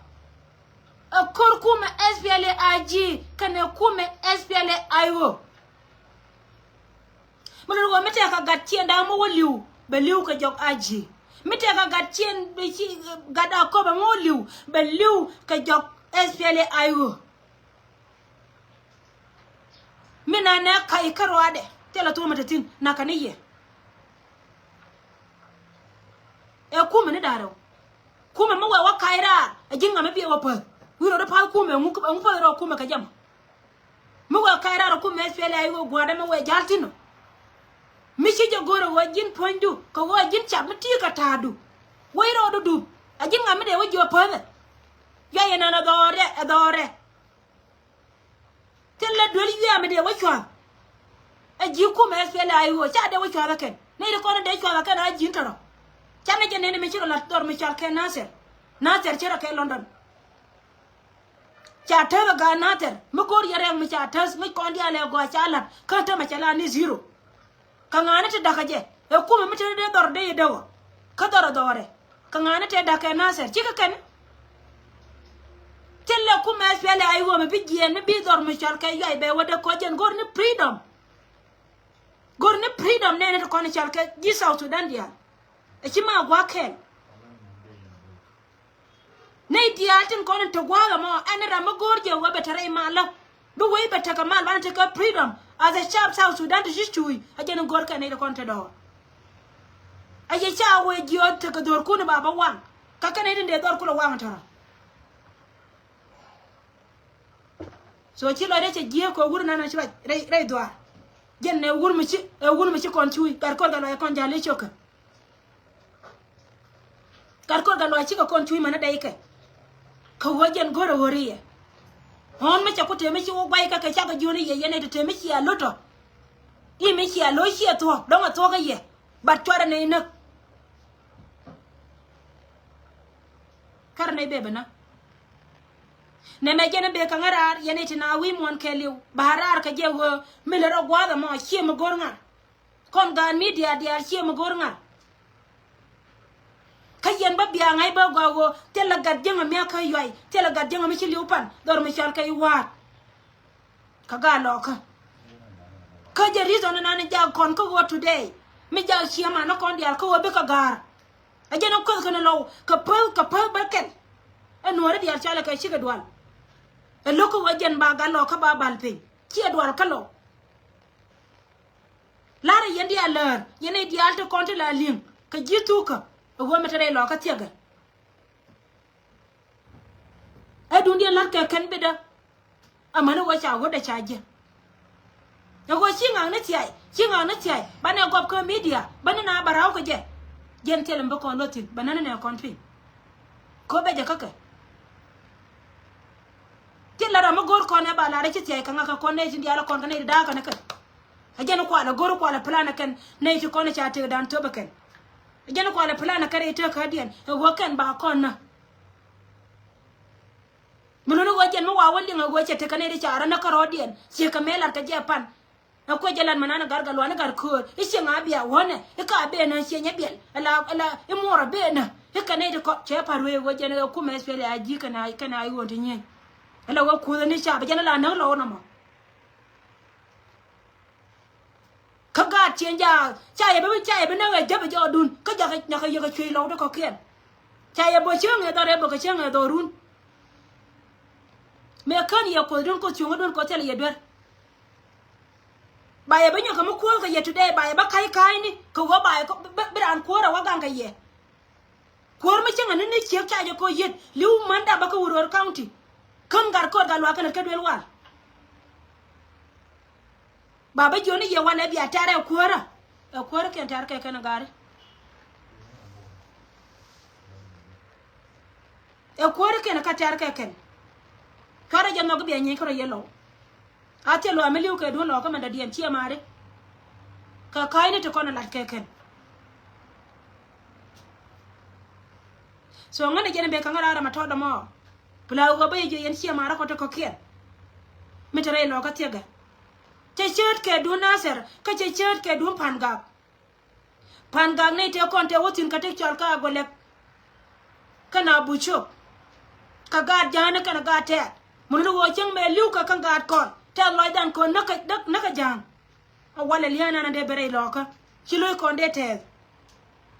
Ɛ ko̱r kumɛ S P L A I G kɛnɛ kumɛ S P L A I O. Mi lor ɣöö mi tɛk kɛ gat ciɛ da̱a̱ mi wä li̱w bɛ li̱w kɛ jɔk I G. Mi tɛk kɛ gat ciɛ gat a köpɛ mi wä li̱w bɛ li̱w kɛ jɔk S P L A I O. Mi na nɛ ka̱c kä ruaadɛ thilɛ thomɛ te thi̱n nakä ni yɛ. Ɛ kumɛ ni da̱rɛ wä. Kumɛ mi wɛ wä ka̱c raar ɛ ji̱n ŋa mi biɛ wä päth. Wi̱i̱ rɔ di pa̱th kumɛ ɛŋu, ɛŋu päth rɔ kumɛ kɛ jɛ mɔ. Mi wee kɛn rɛl ɛ kumɛ S P L A I O gua̱a̱r ɛmɛ wee ja̱l thi̱n ɔ. Mi ci jɛ go̱o̱r ɛ ɣöö ji̱n puɔ̱nydu kɛ ɣöö ji̱n cap mi ti̱i̱ kɛ ta̱a̱du. Wec rɔɔdu dup ɛ ji̱n ŋa̱ mi dee wä jiök päthɛ. Yuay ɛnɛn ɛ dhɔɔrɛ, ɛ dhɔɔrɛ. Thilɛ duel yuɛɛm mi dee wä cua̱th. Ɛ ji̱ kumɛ S P L A I O ca dee wä cua̱th ɛ kɛn. Nɛy ti kɔn ɛ dee cua̱th ɛ kɛn a ji̱n tɔ̱rɔ. Canɛ jɛ nɛn mi ci rɔ la̱t dhɔr mi cɔal kɛ Nathɛr. Nathɛr ci rɔ kɛ London. Ca täth ɛ gaat Nathɛr mi go̱o̱r yɛ rɛk mi ca täth ŋäc kɔn diaal ɛ gɔaa ca la̱t kä tämɛ cɛ la ni zero. Kɛ ŋa̱a̱ni ti da̱kä jɛ ɛ kumɛ mi te dee dhɔr dee yɛ däwä kä dhɔr ɛ dhɔrɛ. Kɛ ŋa̱a̱ni te da̱kä ɛ Nathɛr cikɛ kɛn. Thilɛ kumɛ S P L A I O mi bi jiɛɛn mi bi dhɔr mi cɔal kɛ yuay bɛ wä dee kɔc jɛn go̱r ni freedom. Go̱r ni freedom nɛɛni ti kɔn cɔal kɛ ji̱ South Sudan diaal. Ɛ ci ma gua̱a̱k kɛɛl. Nɛy diaal tin kɔn in te gua̱a̱k ɛmɔ ɛn ram mi go̱o̱r jɛ wee bɛ te rɛy malä. Bi wee bɛ tekɛ mal banɛ tekɛ freedom. As a cap South Sudan ti ci cuuc a jɛn in go̱o̱r kɛ nɛy ti kɔn te dɔɔr. A yɛ ca wee jiɔth tekɛ dhorkun ba bä waŋ. Kä kɛn itin dee dhorkun waŋ tɔrɔ. So ci lɔcdä cɛ jiɛ kɛ wur nan ci lɔc rɛy, rɛy dhuar. Jɛn ɛ wur mi ci, ɛ wur mi ci kɔn cuy gat kɔr gat lɔc kɔn jali cokɛ. Gat kɔr gat lɔc cikɛ kɔn cuy mɛn a dɛy kɛ. Kɛ wä jɛn go̱r ɛ wä ri yɛ. Ɣɔn mi cɛ ku tëë mi ci wä guay kɛ kɛ cakɛ jiɔni yɛ yɛn ɛ ti tëë mi ci a lotɔ. I̱ mi ci a lo̱c ci a thuɔ̱k dɔ̱ŋ a thuɔ̱k ɛ yɛ. Bat cuarɛ nɛy näk. Kärɛ nɛy bebɛ na. Nɛmɛ jɛn a bek kä ŋä raar yɛn iti na wi̱i̱ muɔ̱ɔ̱n kɛɛliw ba raar kɛ jɛ ɣöö mi lɛ rɔ gua̱a̱th ɛmɔ ciɛ mi go̱r ŋa̱r. Kɔn gaat mi diaal diaal ciɛ mi go̱r ŋa̱r. Kä yɛn bä biaŋ ŋa̱c bä gɔaa ɣöö thilɛ gat jiäŋ ɛmia kä yuay thilɛ gat jiäŋ ɛmi ci li̱w pan dhɔr mi cɔal kɛ i̱ wa̱a̱t. Kä gaa lɔkä. Kä jɛ reason nan jak kɔn kä ɣöö today mi jak ciɛ man ni kɔn diaal kä ɣöö bikɛ ga̱a̱r. Ɛ jɛn ɛ kueth kɛn ɛ lɔw kɛ päth kɛ päth bä kɛl. Ɛ nuɔ̱ɔ̱ri diaal cɔalɛ kɛ cikɛ dual. Ɛ lo̱k kä ɣöö jɛn ba gat lɔkä ba bal piny ciɛ dual kä lɔw. La̱rä yɛn diaal läär yɛn ɛ diaal ti kɔn ti la li̱eŋ kɛ ji̱ thukä. Ɛ ɣöö mi te rɛy lɔkä thiäkɛ. Ɛ duundiɛn la̱t kɛ kɛn bitdä. Amäni ɣöö ca ɣötdɛ ca jiɛ. Ɛ ɣöö ci ŋakni thiay ci ŋakni thiay banɛ gɔp kä midia bäni na bä ra̱w kɛ jɛ. Jiɛn thilɛ mi bi kɔn luɔth thi̱n bä näni nɛ kɔn piny. Kɛ ɣöö bɛ jɛ kä kɛ. Thilɛ ram mi go̱o̱r kɔn ɛ ba lar ɛ ci thiay kɛ ŋak kɛ kɔn nɛy tin diaal ɛ kɔn kɛ nɛy ti da̱a̱k kɛn ɛ kɛn. Ɛ jɛn kualɛ go̱o̱r kualɛ plan ɛ kɛn nɛy ti kɔn ɛ ca tëkdan thöp ɛ kɛn. Ɛ jɛn kualɛ plan ɛ kɛn rɛy tëk kädiɛn ɛ ɣöö kɛn ba kɔn nä. Mi luni ɣöö jɛn mi wa wä liŋ ɛ ɣöö cɛ tekɛ nɛy ti ca rɔ näk kärɔɔdiɛn ciɛ kɛ mëë lat kɛ jɛ pan. Ɛ kuec jɛ lat mi nan ɛ gat gat luani gat köör i̱ cieŋ a bia wänɛ i̱ ka ben ɛ ciɛ nyɛ biɛl. Ɛla ɛla i̱ muɔɔr ɛ ben ɛ i̱ kɛ nɛy ti kɔt cɛ pa̱r wee ɣöö jɛn ɛ kumɛ SPLA-IG kɛn a kɛn a i̱ ɣöö ti nyieny. Ɛla ɣöö kuth ɛ ni ca bi jɛn ɛ la näk lɔw nɔmɔ. Kä gaat cieŋ jaak ca yɛ bi ca yɛ bi näk ɛ jäp ɛ jɔɔdun kä jakɛ nyakɛ yɛkɛ cuec lɔw ti kɔ̱kiɛn. Ca yɛ bä cieŋ ɛ dhɔr ɛ bä kɛ cieŋ ɛ dhɔrun. Mëë kän yɛ kuothdun kuoth cuŋädun kuoth thilɛ yɛ duer. Ba yɛ bä nyɔk kɛ mi kuɔ̱ɔ̱th kɛ yɛ today ba yɛ bä ka̱c ka̱cni kɛ ɣöö ba yɛ bi raan kuäär ɛ wä gaŋ kɛ yɛ. Kuäär mi cäŋ ani ni ciek ca jɛ kɔ yiet li̱w manda bä kä Uror County. Käm gat kööt gat luaak kɛn kä duel wal. Ba bä jiɔni yɛ wanɛ bia tɛr ɛ kuäärä. Ɛ kuäärä kɛn tɛr kɛ kɛn gari. Ɛ kuäärä kɛn kä tɛr kɛ kɛn. Cuarɛ jɛ nhɔk bia nyieeny kärɔ yɛ lɔw. A thil luaak mi li̱w kɛ duɔ̱n lɔɔkä mɛn dɔ̱diɛn ciɛ maari. Kɛ ka̱cni ti kɔn ɛ lat kɛ kɛn. So ŋän ɛ jɛn ɛ bek kä ŋän raar ɛmɛ tɔt dɔmɔ. Pla ɣöö bä yɛ jiɛ yɛn ciɛ maari kɔ ti kɔ̱kiɛn. Mi te rɛy lɔɔkä thiäkɛ. Cɛ cäätkɛ duun Nathɛr kä cɛ cäätkɛ duun Pa̱n Gak. Pa̱n Gak nɛy tëë kɔn tëë wä thi̱n kä ti cɔal kä Agolɛk. Kä na Bucok. Kä gaat ja̱a̱ni kɛnɛ gaat tɛɛt. Mun ni ɣöö cieŋ mëë li̱w kä kä gaat kɔn tɛɛth lɔcdan kɔn näk kä näk kä ja̱a̱ŋ. A walɛ lia̱a̱ nan a dee ben rɛy lɔɔkä ci lo̱ckɔn dee tɛɛth.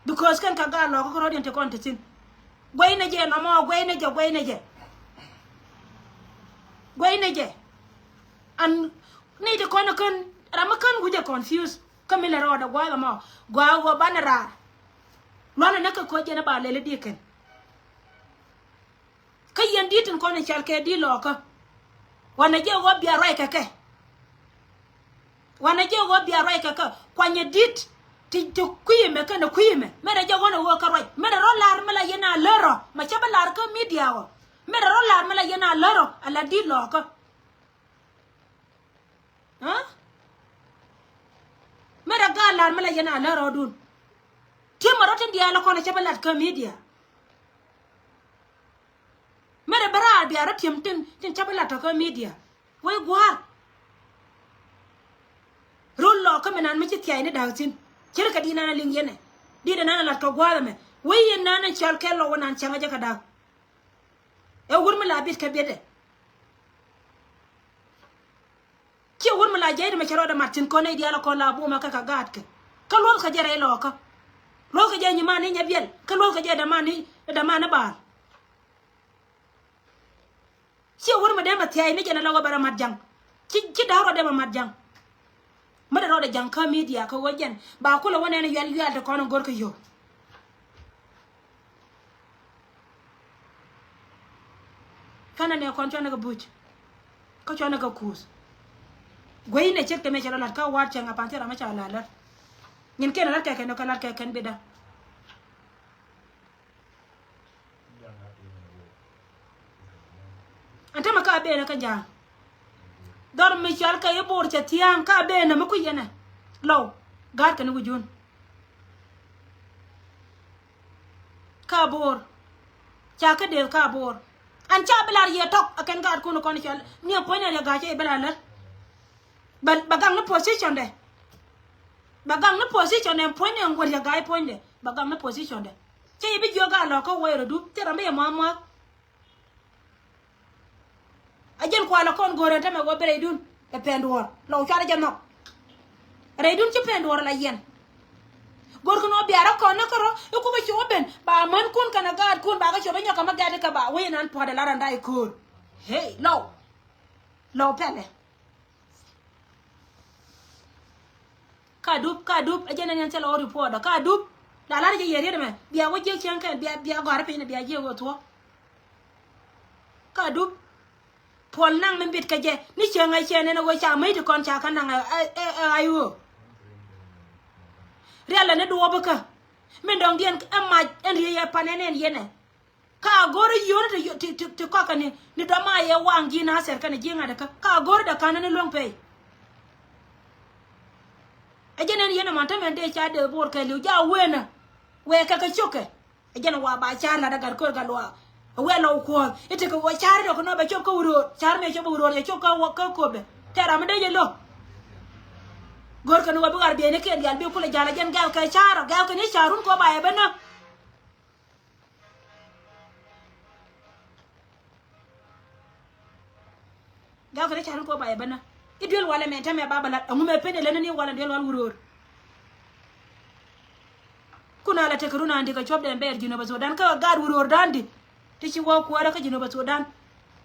Because kɛn kä gaat lɔɔkä kärɔ̱diɛn te kɔn te thi̱n. Guɛcnɛ jɛ nɔmɔ guɛcnɛ jɛ guɛcnɛ jɛ. Guɛcnɛ jɛ. An nɛy te kɔn kän ram mi kän wi̱cɛ confuse. Kä mi lɛ rɔɔdɛ gua̱a̱th ɛmɔ gua̱a̱th ɣöö banɛ raar. Luanɛ näk kɛ koc jɛn ɛ ba lɛl i̱ di̱i̱kɛn. Kä yɛn di̱t tin kɔn in cɔal kɛ di̱t lɔɔkä. Wanɛ jɛ ɣöö bia ruac kɛ kɛ. Wanɛ jɛ ɣöö bia ruac kɛ kɛ kuanyɛ di̱t. Ti ti kui̱ ɛmɛ kɛnɛ kui̱ ɛmɛ mɛnɛ jɛ ɣöö nɛ ɣöö kɛ ruac mɛnɛ rɔ lar mi la yɛn a lär rɔ mɛ cä bi lar kä midia ɣɔ. Mɛnɛ rɔ lar mi la yɛn a lär rɔ ala di̱t lɔɔkä. Aa? Mɛrɛ gaat lar mi la yɛn a lär rɔɔdun. Ti̱em mɛ rɔ tin diaal kɔn cä bä lat kä midia. Mɛrɛ bä raar bia rɔ ti̱em tin tin cä bä lat tɔ kä midia. Wec gua̱a̱r. Rol lɔɔkä mi nan mi ci thia̱a̱cni da̱a̱k thi̱n. Cir kɛ di̱t nan a liŋ yɛn ɛ di̱t ɛ nan a lat kɛ gua̱a̱r ɛmɛ. Wec yɛn nan a cɔal kɛ lɔw ɛ nan cäŋä jɛ kɛ da̱a̱k. Ɛ wur mi la bi̱t kɛ bi̱t ɛ. Ciɛ wur mi la jiɛc ri mɛ cɛ rɔɔdɛ mat thi̱n kɔn nɛy diaal kɔn la bumɛ kɛ kɛ gaatkɛ. Kä luɔ̱thkɛ jɛ rɛy lɔɔkä. Luɔ̱thkɛ jɛ nyiman ni nyɛ biɛl kä luɔ̱thkɛ jɛ däman ni däman ni baal. Ciɛ wur mi dee mɛ thia̱a̱c ni jɛn ala wä bɛ rɔ mat ja̱ŋ. Ci ci da̱k rɔɔdɛ mɛ mat ja̱ŋ. Mi dee rɔɔdɛ ja̱ŋ kä midia kɛ wä jɛn ba kulɛ wä nɛn yuɛl yuɛl ti kɔn in go̱rkɛ yio̱w. Thanɛ nɛ kɔn cuanɛ kɛ buc. Kä cuanɛ kɛ kuuth. Guey nɛ ciek tɛmɛ cɛ rɔ lat kä wa̱a̱t cɛ ŋa pan thil ram mɛ ca lat lät. Nyin kɛn lat kɛ kɛn kɛ lat kɛ kɛn bidä. Ɛn tämɛ ka benɛ kä ja̱a̱ŋ. Dhɔr mi cɔal kɛ i̱ Bor cɛ thia̱a̱ŋ ka benɛ mi kui̱ yɛnɛ. Lɔw. Ga̱a̱t kɛn i̱ wi̱c jun. Ka Bor. Ca kä dee ka Bor. An ca bi lar yɛ tɔk a kɛn gaat kun kɔn cɔl. Ni a puɔ̱ny ni a riɛ ga̱a̱c cɛ i̱ bi lar lär. Ba, ba gaŋ ni position dɛ. Ba gaŋ ni position dɛ puɔ̱ny ni a ŋuɔ̱t yɛ ga̱a̱c puɔ̱ny dɛ. Ba gaŋ ni position dɛ. Cɛ i̱ bi jiök a lɔk kä wä yɛ rɔ du. Thil ram bi yɛ muath muath. A jɛn kualɛ kɔn go̱o̱rɛ tämɛ wä bi rɛydun ɛ pɛn duɔ̱ɔ̱r lɔ cuarɛ jɛ nhɔk. Rɛydun ci pɛn duɔ̱ɔ̱r la yɛn. Go̱o̱rkɛ nɔ biarä kɔn ni kärɔ i̱ kukɛ cop ben ba mänkun kɛnɛ gaatkun ba kɛ cop inyɔk kɛ mä gɛ̈t ikɛ ba wec inan pua̱t ɛ la rɛnda i̱ köör. Hey, lɔw. Lɔw pɛlɛ. Ka dup, ka dup, ɛ jɛn ɛn yɛn thilɛ wä report ɔ. Ka dup. La lar jɛ yɛ riet ɛmɛ. Bia wä jiɛk cieŋ kɛn, bia, bia gɔ̱a̱r piny, bia jiɛk wä thuɔ̱k. Ka dup. Puɔl naŋ mi bit kɛ jɛ. Ni cieŋ ɛ cɛ nɛn ɛ wä ca mäc ti kɔn ca kä naŋ ɛ, ɛ, ɛ, ɛ, ay ɣöö. Rial ɛn ni duɔɔp ikä. Min dɔ̱ŋdiɛn ɛ mac ɛn riey ɛ pan ɛn ɛn yɛn ɛ. Ka go̱r i̱ yio̱o̱ni ti, ti, ti, ti kɔakɛ ni, ni dɔ̱ma yɛ waŋ ji̱ Nathɛr kɛnɛ ji̱ ŋa̱t kä. Ka go̱r i̱ dɛ ka̱n ni luäŋ pɛy. Ɛ jɛn ɛn yɛn ɛmɔ tämɛ dee ca dee bo̱o̱r kɛɛliw ja weenä. Wɛɛkɛ kɛ ciökɛ. Ɛ jɛn ɛ wa ba ca̱r lat ɛ gat köör gat luaak. Ɛ wee lɔw kuɔ̱ɔ̱th i̱ tekɛ wä ca̱r i̱ dɔ̱k kɛ nɔ bɛ cop kä wä ro̱o̱r. Ca̱r mëë cop kä wä ro̱o̱r yɛ cop kä wä kä köpɛ. Tɛɛr ram mi dee jɛ lo̱k. Go̱rkɛ ni wä bi ɣar bieyni kɛɛl diaal bi kulɛ ja̱l ɛ jɛn gɛ̈l kɛ ca̱r ɔ gɛ̈l kɛ ni ca̱run kɛ wä ba yɛ ben nä. Gak kɛ ni ca̱r ni kɔ ba yɛ bänä. I̱ duel walɛ mɛ tɛmɛ ba bä lat ɛŋu mɛ pen ilɛn ni walɛ duel wal wuröör. Kun ala tekɛ run andi kɛ cuɔp dɛn bɛɛr Jinubä Sudan kä gaat wuröör dandi. Ti ci wä kuäärä kä Jinubä Sudan.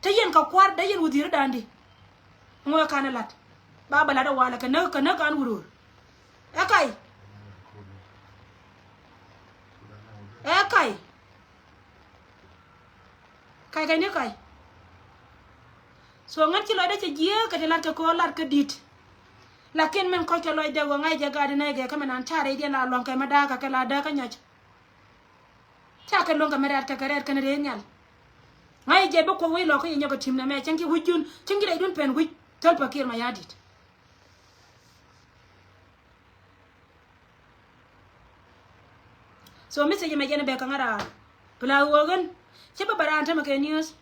Te yɛn kɛ kua̱r dee yɛn wudhieri dandi. Ŋuɛ kan lat. Ba bä lat ɛ walɛ kɛ näk kɛ näk kan wuröör. Ɛ kay. Ɛ kay. Kay kay ni kay. So ŋän ci lɔcdä cɛ jiääk kɛ ti lat kɛ köör lat kä di̱t. Lakin min kɔc kɛ lɔcdɛ ɣöö ŋa̱c jɛ gat inɛ gɛ kä min an ca rɛydiɛn la lua̱ŋ kɛ mi da̱a̱kä kɛ la da̱a̱kä nyɔc. Ca kɛ luäŋ kɛ mi rɛ̈t kɛ kɛ rɛ̈t kɛn rɛy nhial. Ŋa̱c jɛ bi kuɔth wec lɔk kä yɛ nyɔk kɛ ti̱m nɛmɛ cäŋ ki wi̱c jun cäŋ ki rɛydun pɛn wi̱c thöl Pakir Mayardit. So message mɛ jɛn bɛ kaŋa raar. Pla wä ɣän cä bä bä raar tämɛ kɛ news.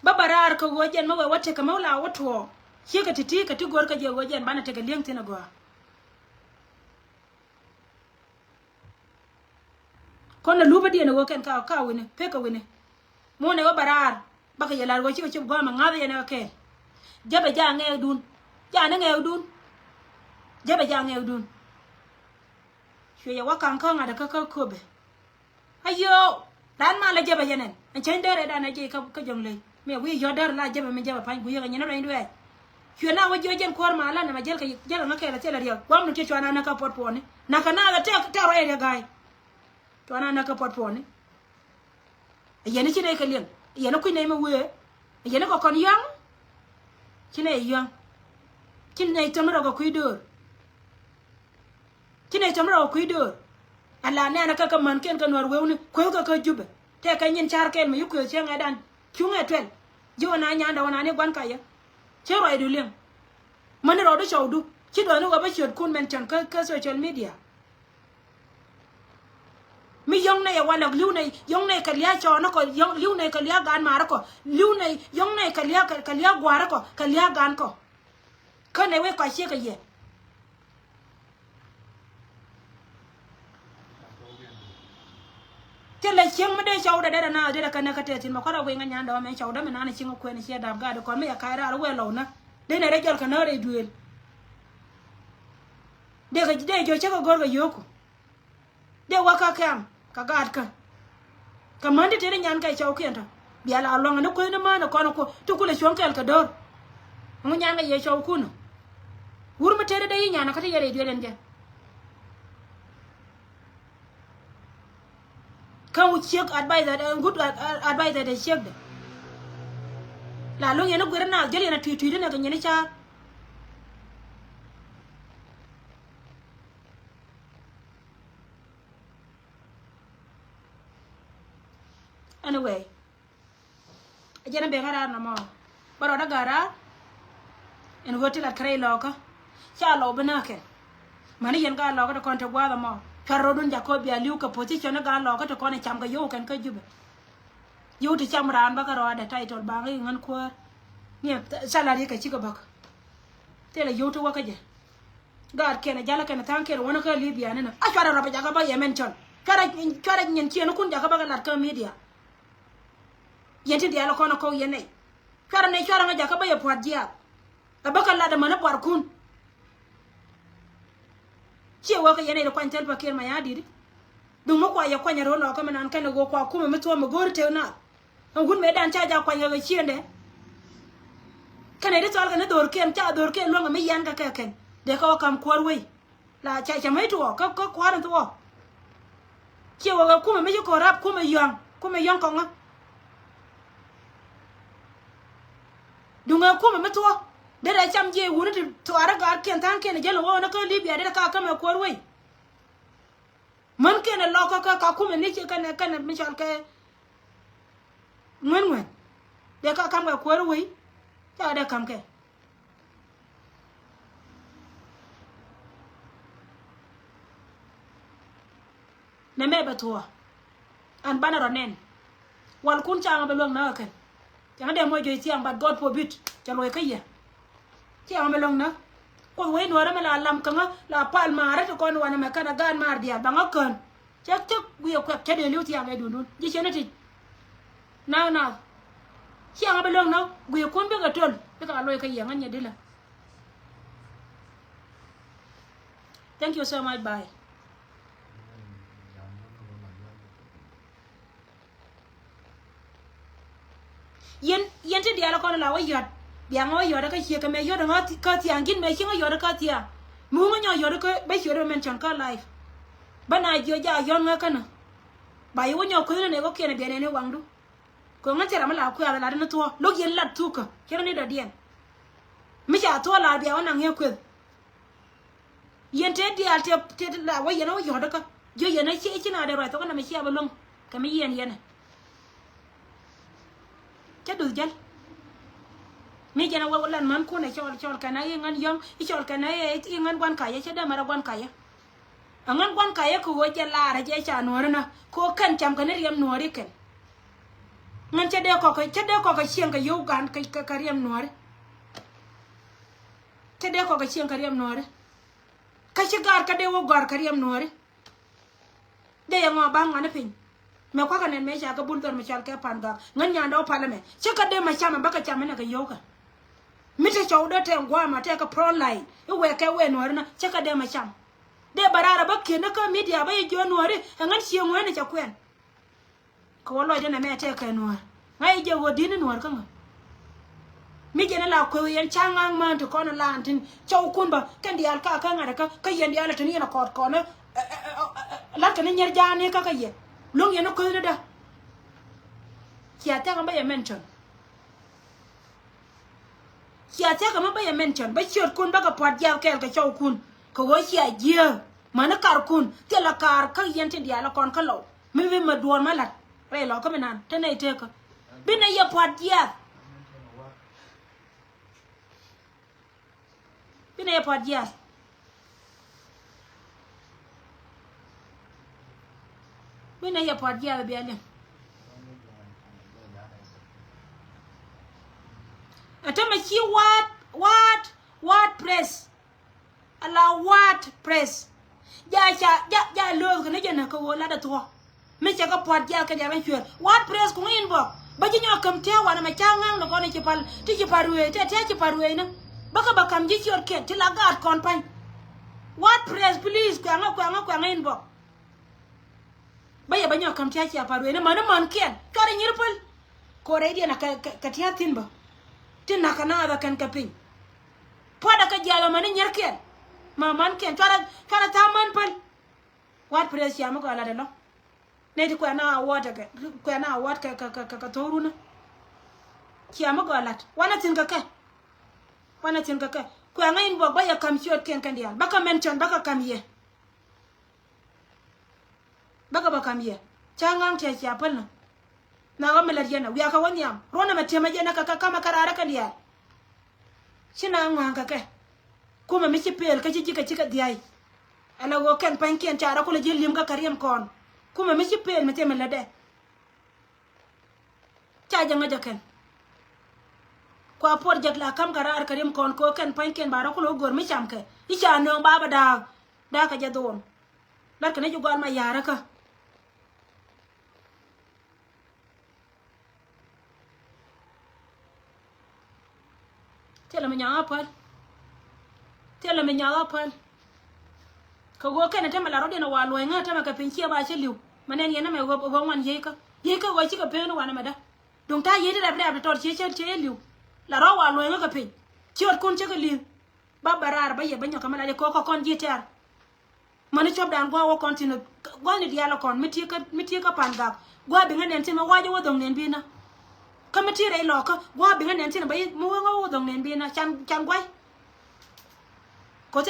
Bä bä raar kɛ ɣöö jɛn mä wɛ wä tekɛ mä wä la wä tuɔɔk. Ciekɛ ti̱ti̱ kɛ ti go̱r kä jɛ ɣöö jɛn banɛ tekɛ li̱eŋ thi̱n agɔaa. Kɔn na lupä diɛn ɛ ɣöö kɛn ka ka wi̱ni pekɛ wi̱ni. Muɔ̱n ɛ ɣöö bä raar bakɛ yɛ la̱r ɣöö cikɛ cop gɔ̱a̱mɛ ŋa̱th yɛn ɛ kɛɛl. Jäpɛ ja ŋɛɛkdun. Ja ni ŋɛɛkdun. Jäpɛ ja ŋɛɛkdun. Cuɛ yɛ wä ka̱ŋ kä ŋa̱t ɛ kä kä köpɛ. Ayoo. Ran malɛ jäpɛ yɛn ɛn ɛn cäny dee rɛɛdan ɛ jiɛc kä kä jɔ̱ŋ ley. Mi wi̱i̱ yɔ̱t dee rɛ la jäpɛ mi jäpɛ pa̱ny gui̱i̱k ɛ nyin rɛnydu ɛ. Cuɛ na wä jiɔ jɛn kuäär ma lan ɛmɛ jäl kɛ jäl ɛ ŋä kɛɛl ɛ thilɛ riɛk gua̱mdu ti cuan anä kä puɔt puɔni. Nakä nakä tɛk tɛk ruac riɛk ga̱a̱y. Cuan anä kä puɔt puɔni. Yɛn i̱ ci nɛy kɛ liɛŋ yɛn i̱ kui̱ nɛy mi wee. Yɛn i̱ kɛ kɔn yɔ̱a̱ŋ. Ci nɛy yɔ̱a̱ŋ. Ci nɛy thöm rɔ kɛ kui̱ döör. Ci nɛy thöm rɔ kɛ kui̱ döör. Ala nɛɛnɛ kɛ kɛ män kɛn kɛ nuäär wewni kueth kɛ kä Jubɛ. Tɛk kɛ nyin ca̱r kɛn mi yi kueth cieŋ ɛ dan. Cuŋ ɛ tuɛl. Ji̱ wä na nyandɛ wä na ni gua̱n kayä. Ci ruacdu liɛŋ. Mäni rɔɔdu cɔwdu ci duɔ̱ni wä bä ciötkun mɛn cäŋ kä, kä social media. Mi yɔ̱ŋ nɛy ɛ walɛ li̱w nɛy yɔ̱ŋ nɛy kɛ lia̱a̱ cɔɔni kɔ yɔ̱ŋ li̱w nɛy kɛ lia̱a̱ gaan maari kɔ li̱w nɛy yɔ̱ŋ nɛy kɛ lia̱a̱ kɛ lia̱a̱ gua̱a̱ri kɔ kɛ lia̱a̱ gaan kɔ. Kä nɛy wec kɔac ciek kɛ yɛ. Thilɛ cieŋ mi dee cɔwdɛ derɛ naath derɛ kɛnɛ kä tɛth thi̱n mɛ kɔrɛ wi̱i̱ ŋä nyan dɔ̱ɔ̱mɛ cɔwdɛ mi naan cieŋ kuɛn ciɛ dap gaat kɔn mi yɛ ka̱c raar wëë lɔw nä. Dee nɛ rɛy jɔl kɛ nä rɛy duëël. Dee kɛ dee jɔ̱ cä kɛ go̱r kɛ yio̱o̱ku. Dee wä kä kɛm kɛ gaatkä. Kɛ män ti tëëdi nyan kɛ cɔwkiɛn tɔ bia la luaŋ ni kueth ni män kɔn ku ti kulɛ cuɔ̱ŋ kɛɛl kɛ do̱r. Ŋu nyan kɛ yɛ cɔwkun. Wur mi tëëdi dee yi nyan kä ti yɛ rɛy duëël ɛn jɛ. Kä ŋu ciek advisor, eh, good ad-, ad-, advisor dee ciekdɛ. La lo̱ŋ yɛn i̱ guer inath jäl yɛn a tui̱t tui̱t inɛ kɛ nyin i̱ ca̱a̱p. Anyway, a jɛn a ben a raar nɔmɔ. Bä rɔɔdä gat raar. Ɛn ɣöö ti lat kärɛ ilɔɔkä. Ca lɔw bi nääkɛ. Mäni yɛn gat lɔɔkä ti kɔn te gua̱a̱th ɛmɔ. Cuarɛ rɔɔdun jakä bia li̱w kɛ position ni gat lɔɔkä ti kɔn ɛ cam kɛ yio̱w kɛn kä Jubɛ. Yio̱w ti cam raan bä kä rɔɔdɛ title baŋ i̱ ŋän kuäär. Ni salary kɛ cikɛ bäk. Thilɛ yio̱w ti wä kä jɛ. Gaat kɛn ɛ jalä kɛn ɛ tha̱a̱ŋ kɛn ɛ wänä kä Libya ni nä. A cuarɛ rɔɔdɛ jakä bä yɛ mention. Cuarɛ, cuarɛ nyin ciëŋnikun jakä bä kɛ lat kä media. Yɛn ti diaal kɔn a kɔk yɛn nɛy. Cuarɛ nɛy cuarɛ ŋa jakä bä yɛ pua̱t jiaath. Ɛ bä kɛ lat ɛmɛn ɛ buarkun. Ciɛ wä kɛ yɛn nɛy ti kuany thil pa kiɛn ma ya̱a̱ di̱t. Duŋ mi kua yɛ kuany ɛ ro̱o̱ lɔɔkä mi nan kɛn ɛ ɣöö kua kumɛ mi thuɔ̱ɔ̱m ɛ go̱o̱ri tëë naath. Ɛn wut mëëdan ca jaak kuany kɛ kɛ ciëndɛ. Kɛn ɛ ti thɔl kɛn i̱ dho̱rkiɛn ca dho̱rkiɛn luäŋ kɛ mi yian kɛ kɛ kɛn. Dee kɛ wä ka̱m kuäär wei. La ca cɛ mec tuɔɔk kä, kä kua̱r in thuɔɔk. Ciɛ wä kɛ kumɛ mi ci ko̱r rap kumɛ yɔ̱ŋ, kumɛ yɔ̱ŋ kɔŋä. Duŋɛ kumɛ mi thuɔɔk. Derɛ cam jiɛ wuni ti thuaarä gaatkiɛn tha̱a̱ŋkiɛn jäl wä wä ni kä Libya derɛ ka kämɛ kuäär wei. Män kiɛn ɛ lɔk kä, kä, ka kumɛ ni ci kɛnɛ, kɛnɛ mi cɔal kɛ ŋuɛn ŋuɛn. Dee ka kämkɛ kuäär wei. Ca dee kämkɛ. Nɛ mɛ bɛ thuɔɔ. An banɛ rɔ nɛn. Walkun ca ŋa bɛ luäŋ na kɛn. Cɛ ŋa dee mɔ juɔc thiaŋ, but God forbid. Cɛ luɔc kä yɛ. Cɛ ŋa bɛ luäŋ na. Kuoth wec nuɔrɛ mɛ la lam kä ŋa la pal maarä ti kɔn wanɛ mɛ kɛn a gaat maar diaal ba ŋa kään. Cä, cä guiɛ kuɛk cä dee li̱w thiaŋ ɛ dundun. Ji̱ cɛ ni ti. Naw naw. Ciɛ ŋa bɛ luäŋ na guiɛ kun bikɛ töl. Bikɛ a luɔc kä yɛ ŋa nyɛ dilä. Thank you so much, bye. Yɛn, yɛn ti diaal kɔn la wä yɔt. Bia ŋa wä yɔt kä ciek kɛ mɛ yɔt ŋa kä thiaŋ gin mɛ ci ŋa yɔt kä thiaŋ. Mi wä ŋa nyɔ yɔt kä bä ciöt mɛ mɛn cɔn kä life. Bä na jiɔ ja yɔn ŋa känä. Ba yi wä nyɔ kueth ni nɛ kɔ kiɛn bia nɛ ni waŋdu. Kɛ ŋa cɛ ram mi la kuɛth la ni thuɔ. Lo̱k yɛn lat thukä. Cɛ ni dɔ̱diɛn. Mi ca thuɔ la bia wä naŋ yɛ kueth. Yɛn te diaal te, te la wä yɛn a wä yɔ̱ɔ̱t kä. Jiö yɛn a ci, ci na dee ruac thok nɛmɛ cia bä luäŋ. Kɛ mi yɛn yɛn ɛ. Cä duth jäl. Mi jɛn a wä lan män kun ɛ cɔl, cɔl kɛn a i̱ ŋän yɔ̱ŋ, i̱ cɔl kɛn a i̱, i̱ ŋän guan kayä, cä dee mɛrɛ guan kayä. Ɛ ŋän guan kayä kɛ ɣöö jɛ laarä jɛ ca nuɔ̱ɔ̱ri na. Kɛ ɣöö kɛn cam kɛ ni riɛm nuɔ̱ɔ̱ri kɛn. Ŋän cä dee kɔk, cä dee kɔk kɛ cieŋ kɛ yio̱w gan kɛ, kɛ, kɛ riɛm nuɔ̱ɔ̱ri. Cä dee kɔk kɛ cieŋ kɛ riɛm nuɔ̱ɔ̱ri. Kä ci gaar kä dee wä gɔ̱a̱r kä riɛm nuɔ̱ɔ̱ri. Dee yɛ ŋɔ ba̱ŋ ŋuani piny. Mɛ kuakä nɛn mɛ ca kɛ bul dhɔr mɛ cɔal kɛ pan gak ŋän nyandɛ wä palä mɛ. Cä kä dee mɛ camɛ bä kɛ camɛ nɛ kɛ yio̱wkä. Mi te cɔw dee tɛ ŋuamɛ tɛ kɛ front line i̱ wɛɛkɛ wɛɛ nuɔ̱ɔ̱ri na cä kä dee mɛ cam. Dee bɛ raar ɛ bä kiɛn ni kä media bä yɛ jiöön nuɔ̱ɔ̱ri ɛ ŋän cieŋ wee ni cɛ kuɛn. Kɛ wä lɔcdä nɛmɛ tɛkɛ nuäär. Ŋa̱c jɛ ɣöö di̱t ni nuäär kä ŋä. Mi jɛn ɛ la kueth yɛn ca ŋa̱a̱ŋ mään ti kɔn ɛ laan tin cɔwkun bä kɛn diaal ka kä ŋa̱t ɛ kä kä yɛn diaal ɛ tin yɛn ɛ kɔɔt kɔn ɛ, ɛ, ɛ, ɛ, ɛ, lat kɛ ni nyier ja̱a̱n ni kä kä yɛ. Luäŋ yɛn ɛ kueth ni dä. Cia thɛk ɛn bä yɛ mention. Cia thia̱k ɛmɛ bä yɛ mention bä ciötkun bä kɛ pua̱t jiath kɛɛl kɛ cɔwkun kɛ ɣöö cia jiääk. Mäni karkun thilɛ kaar kä yɛn tin diaal ɛ kɔn kä lɔw mi bi mɛ duɔ̱ɔ̱r mɛ la̱t rɛy lɔkä mi nan te nɛy tekä. Bi nɛy yɛ pua̱t jiath. Bi nɛy yɛ pua̱t jiath. Bi nɛy yɛ pua̱t jiath bia liŋ. Ɛ tämɛ ci wa̱a̱t, wa̱a̱t, wa̱a̱t press. Ala wa̱a̱t press. Ja ca, ja, ja lööth kɛ ni jɛ näk kɛ ɣöö lat ɛ thuɔ̱k. Mi cɛ kɛ pua̱t jiath kɛ diaal kɛ cuëër. Wa̱a̱t press kuŋ inbox. Bä ji̱ nyɔk käm tia̱a̱ wanɛ mɛ ca ŋa̱ŋ ni kɔn i̱ ci pal, ti ci pal ruëëc, tɛ tia̱a̱ ci pal ruëëc ni. Bä kä bä ka̱m ji̱ ciötkiɛn ti la gaat kɔn pa̱ny. Wa̱a̱t press please, kuɛŋä, kuɛŋä, kuɛŋä inbox. Bä yɛ bä nyɔk käm tia̱a̱ cia pal ruëëc ni mäni mänkiɛn. Cuarɛ nyir päl. Kɛ rɛydiɛn a kɛ, kɛ, kɛ tia̱a̱ thi̱n bä. Ti na̱k kɛ naath ɛ kɛn kɛ piny. Pua̱t ɛ kɛ jiath ɛ mäni nyirkiɛn. Mä mänkiɛn cuarɛ, cuarɛ tha̱a̱ŋ män päl. Wa̱a̱t press cia mi kɔn lat ɛlɔ̱ŋ. Nɛy ti kuɛn a wa̱a̱t kɛ, kuɛn a wa̱a̱t kɛ, kɛ, kɛ, kɛ, kɛ thok runä. Cia mi gɔaa lat wanɛ thi̱n kɛ kɛ. Wanɛ thi̱n kɛ kɛ. Kuɛ ŋäc inbox bä yɛ ka̱m ciötkiɛn kɛn diaal bä kɛ mention bä kɛ ka̱m yɛ. Bä kɛ bä ka̱m yɛ ca ŋa̱ŋ tiɛc cia päl nä. Na ɣä mi lät yɛn ɛ wiakɛ wä nhiam ruɔ̱n ɛmɛ tiɛmɛ jɛn ɛ kɛ kɛ ka̱mɛ kɛ raarä kɛn diaal. Ci na ŋua̱a̱ŋ kɛ kɛ. Kumɛ mi ci pel kä ci ji̱ kɛ ci kɛ dhiay. Ɛn a ɣöö kɛn pa̱nykiɛn ca rɔ kulɛ ji̱ li̱m kä kɛ riɛm kɔn. Kumɛ mi ci pel mi thimɛ lätdɛ. Ca jɛ ŋäc ɛ kɛn. Kua puɔt jɛ la ka̱m kɛ raar kɛ riɛm kɔn kɛ ɣöö kɛn pa̱nykiɛn ba rɔ kulɛ wä gör mi cam kɛ i̱ ca nööŋ ba bɛ da̱a̱k. Da̱a̱k kɛ jɛ dhoon. Lat kɛ ni ji̱ gɔal ma ya̱rä kä. Thilɛ mi nyaŋ a päl. Thilɛ mi nyaŋ a päl. Kɛ ɣöö kɛnɛ tämɛ la rɔ̱diɛn a wa luɔ̱c ŋä tämɛ kɛ piny ciɛ ba cä li̱w. Mɛ nɛn yɛn ɛmɛ ɣöö ɣöö ŋuan yieykä yieykä ɣöö cikɛ pek ni wanɛ mɛ dä. Duŋ ta̱a̱ yiey ti rɛp rɛp ti tɔt cië cä cië li̱w. La rɔ̱ wa luɔ̱c ŋä kɛ piny ciötkun cä kɛ li̱w. Ba bɛ raar bä yɛ bä nyɔk kɛ mɛ la jɛ kɔk kɔn ji̱ tɛ̈r. Mäni cɔpdan gua̱a̱k wä kɔn thi̱n gua̱a̱kni diaal ɛ kɔn mi ti̱i̱ kä mi ti̱i̱ kä pan gak gua̱a̱k biŋä nɛn thi̱n mi wa̱a̱c wä dhɔ̱ŋ nɛn bi̱i̱nä. Kä mi ti̱i̱ rɛy lɔɔkä gua̱a̱k biŋä nɛn thi̱n bä mi wä ŋä wä dhɔ̱ŋ nɛn bi̱i̱nä can can gua̱a̱c.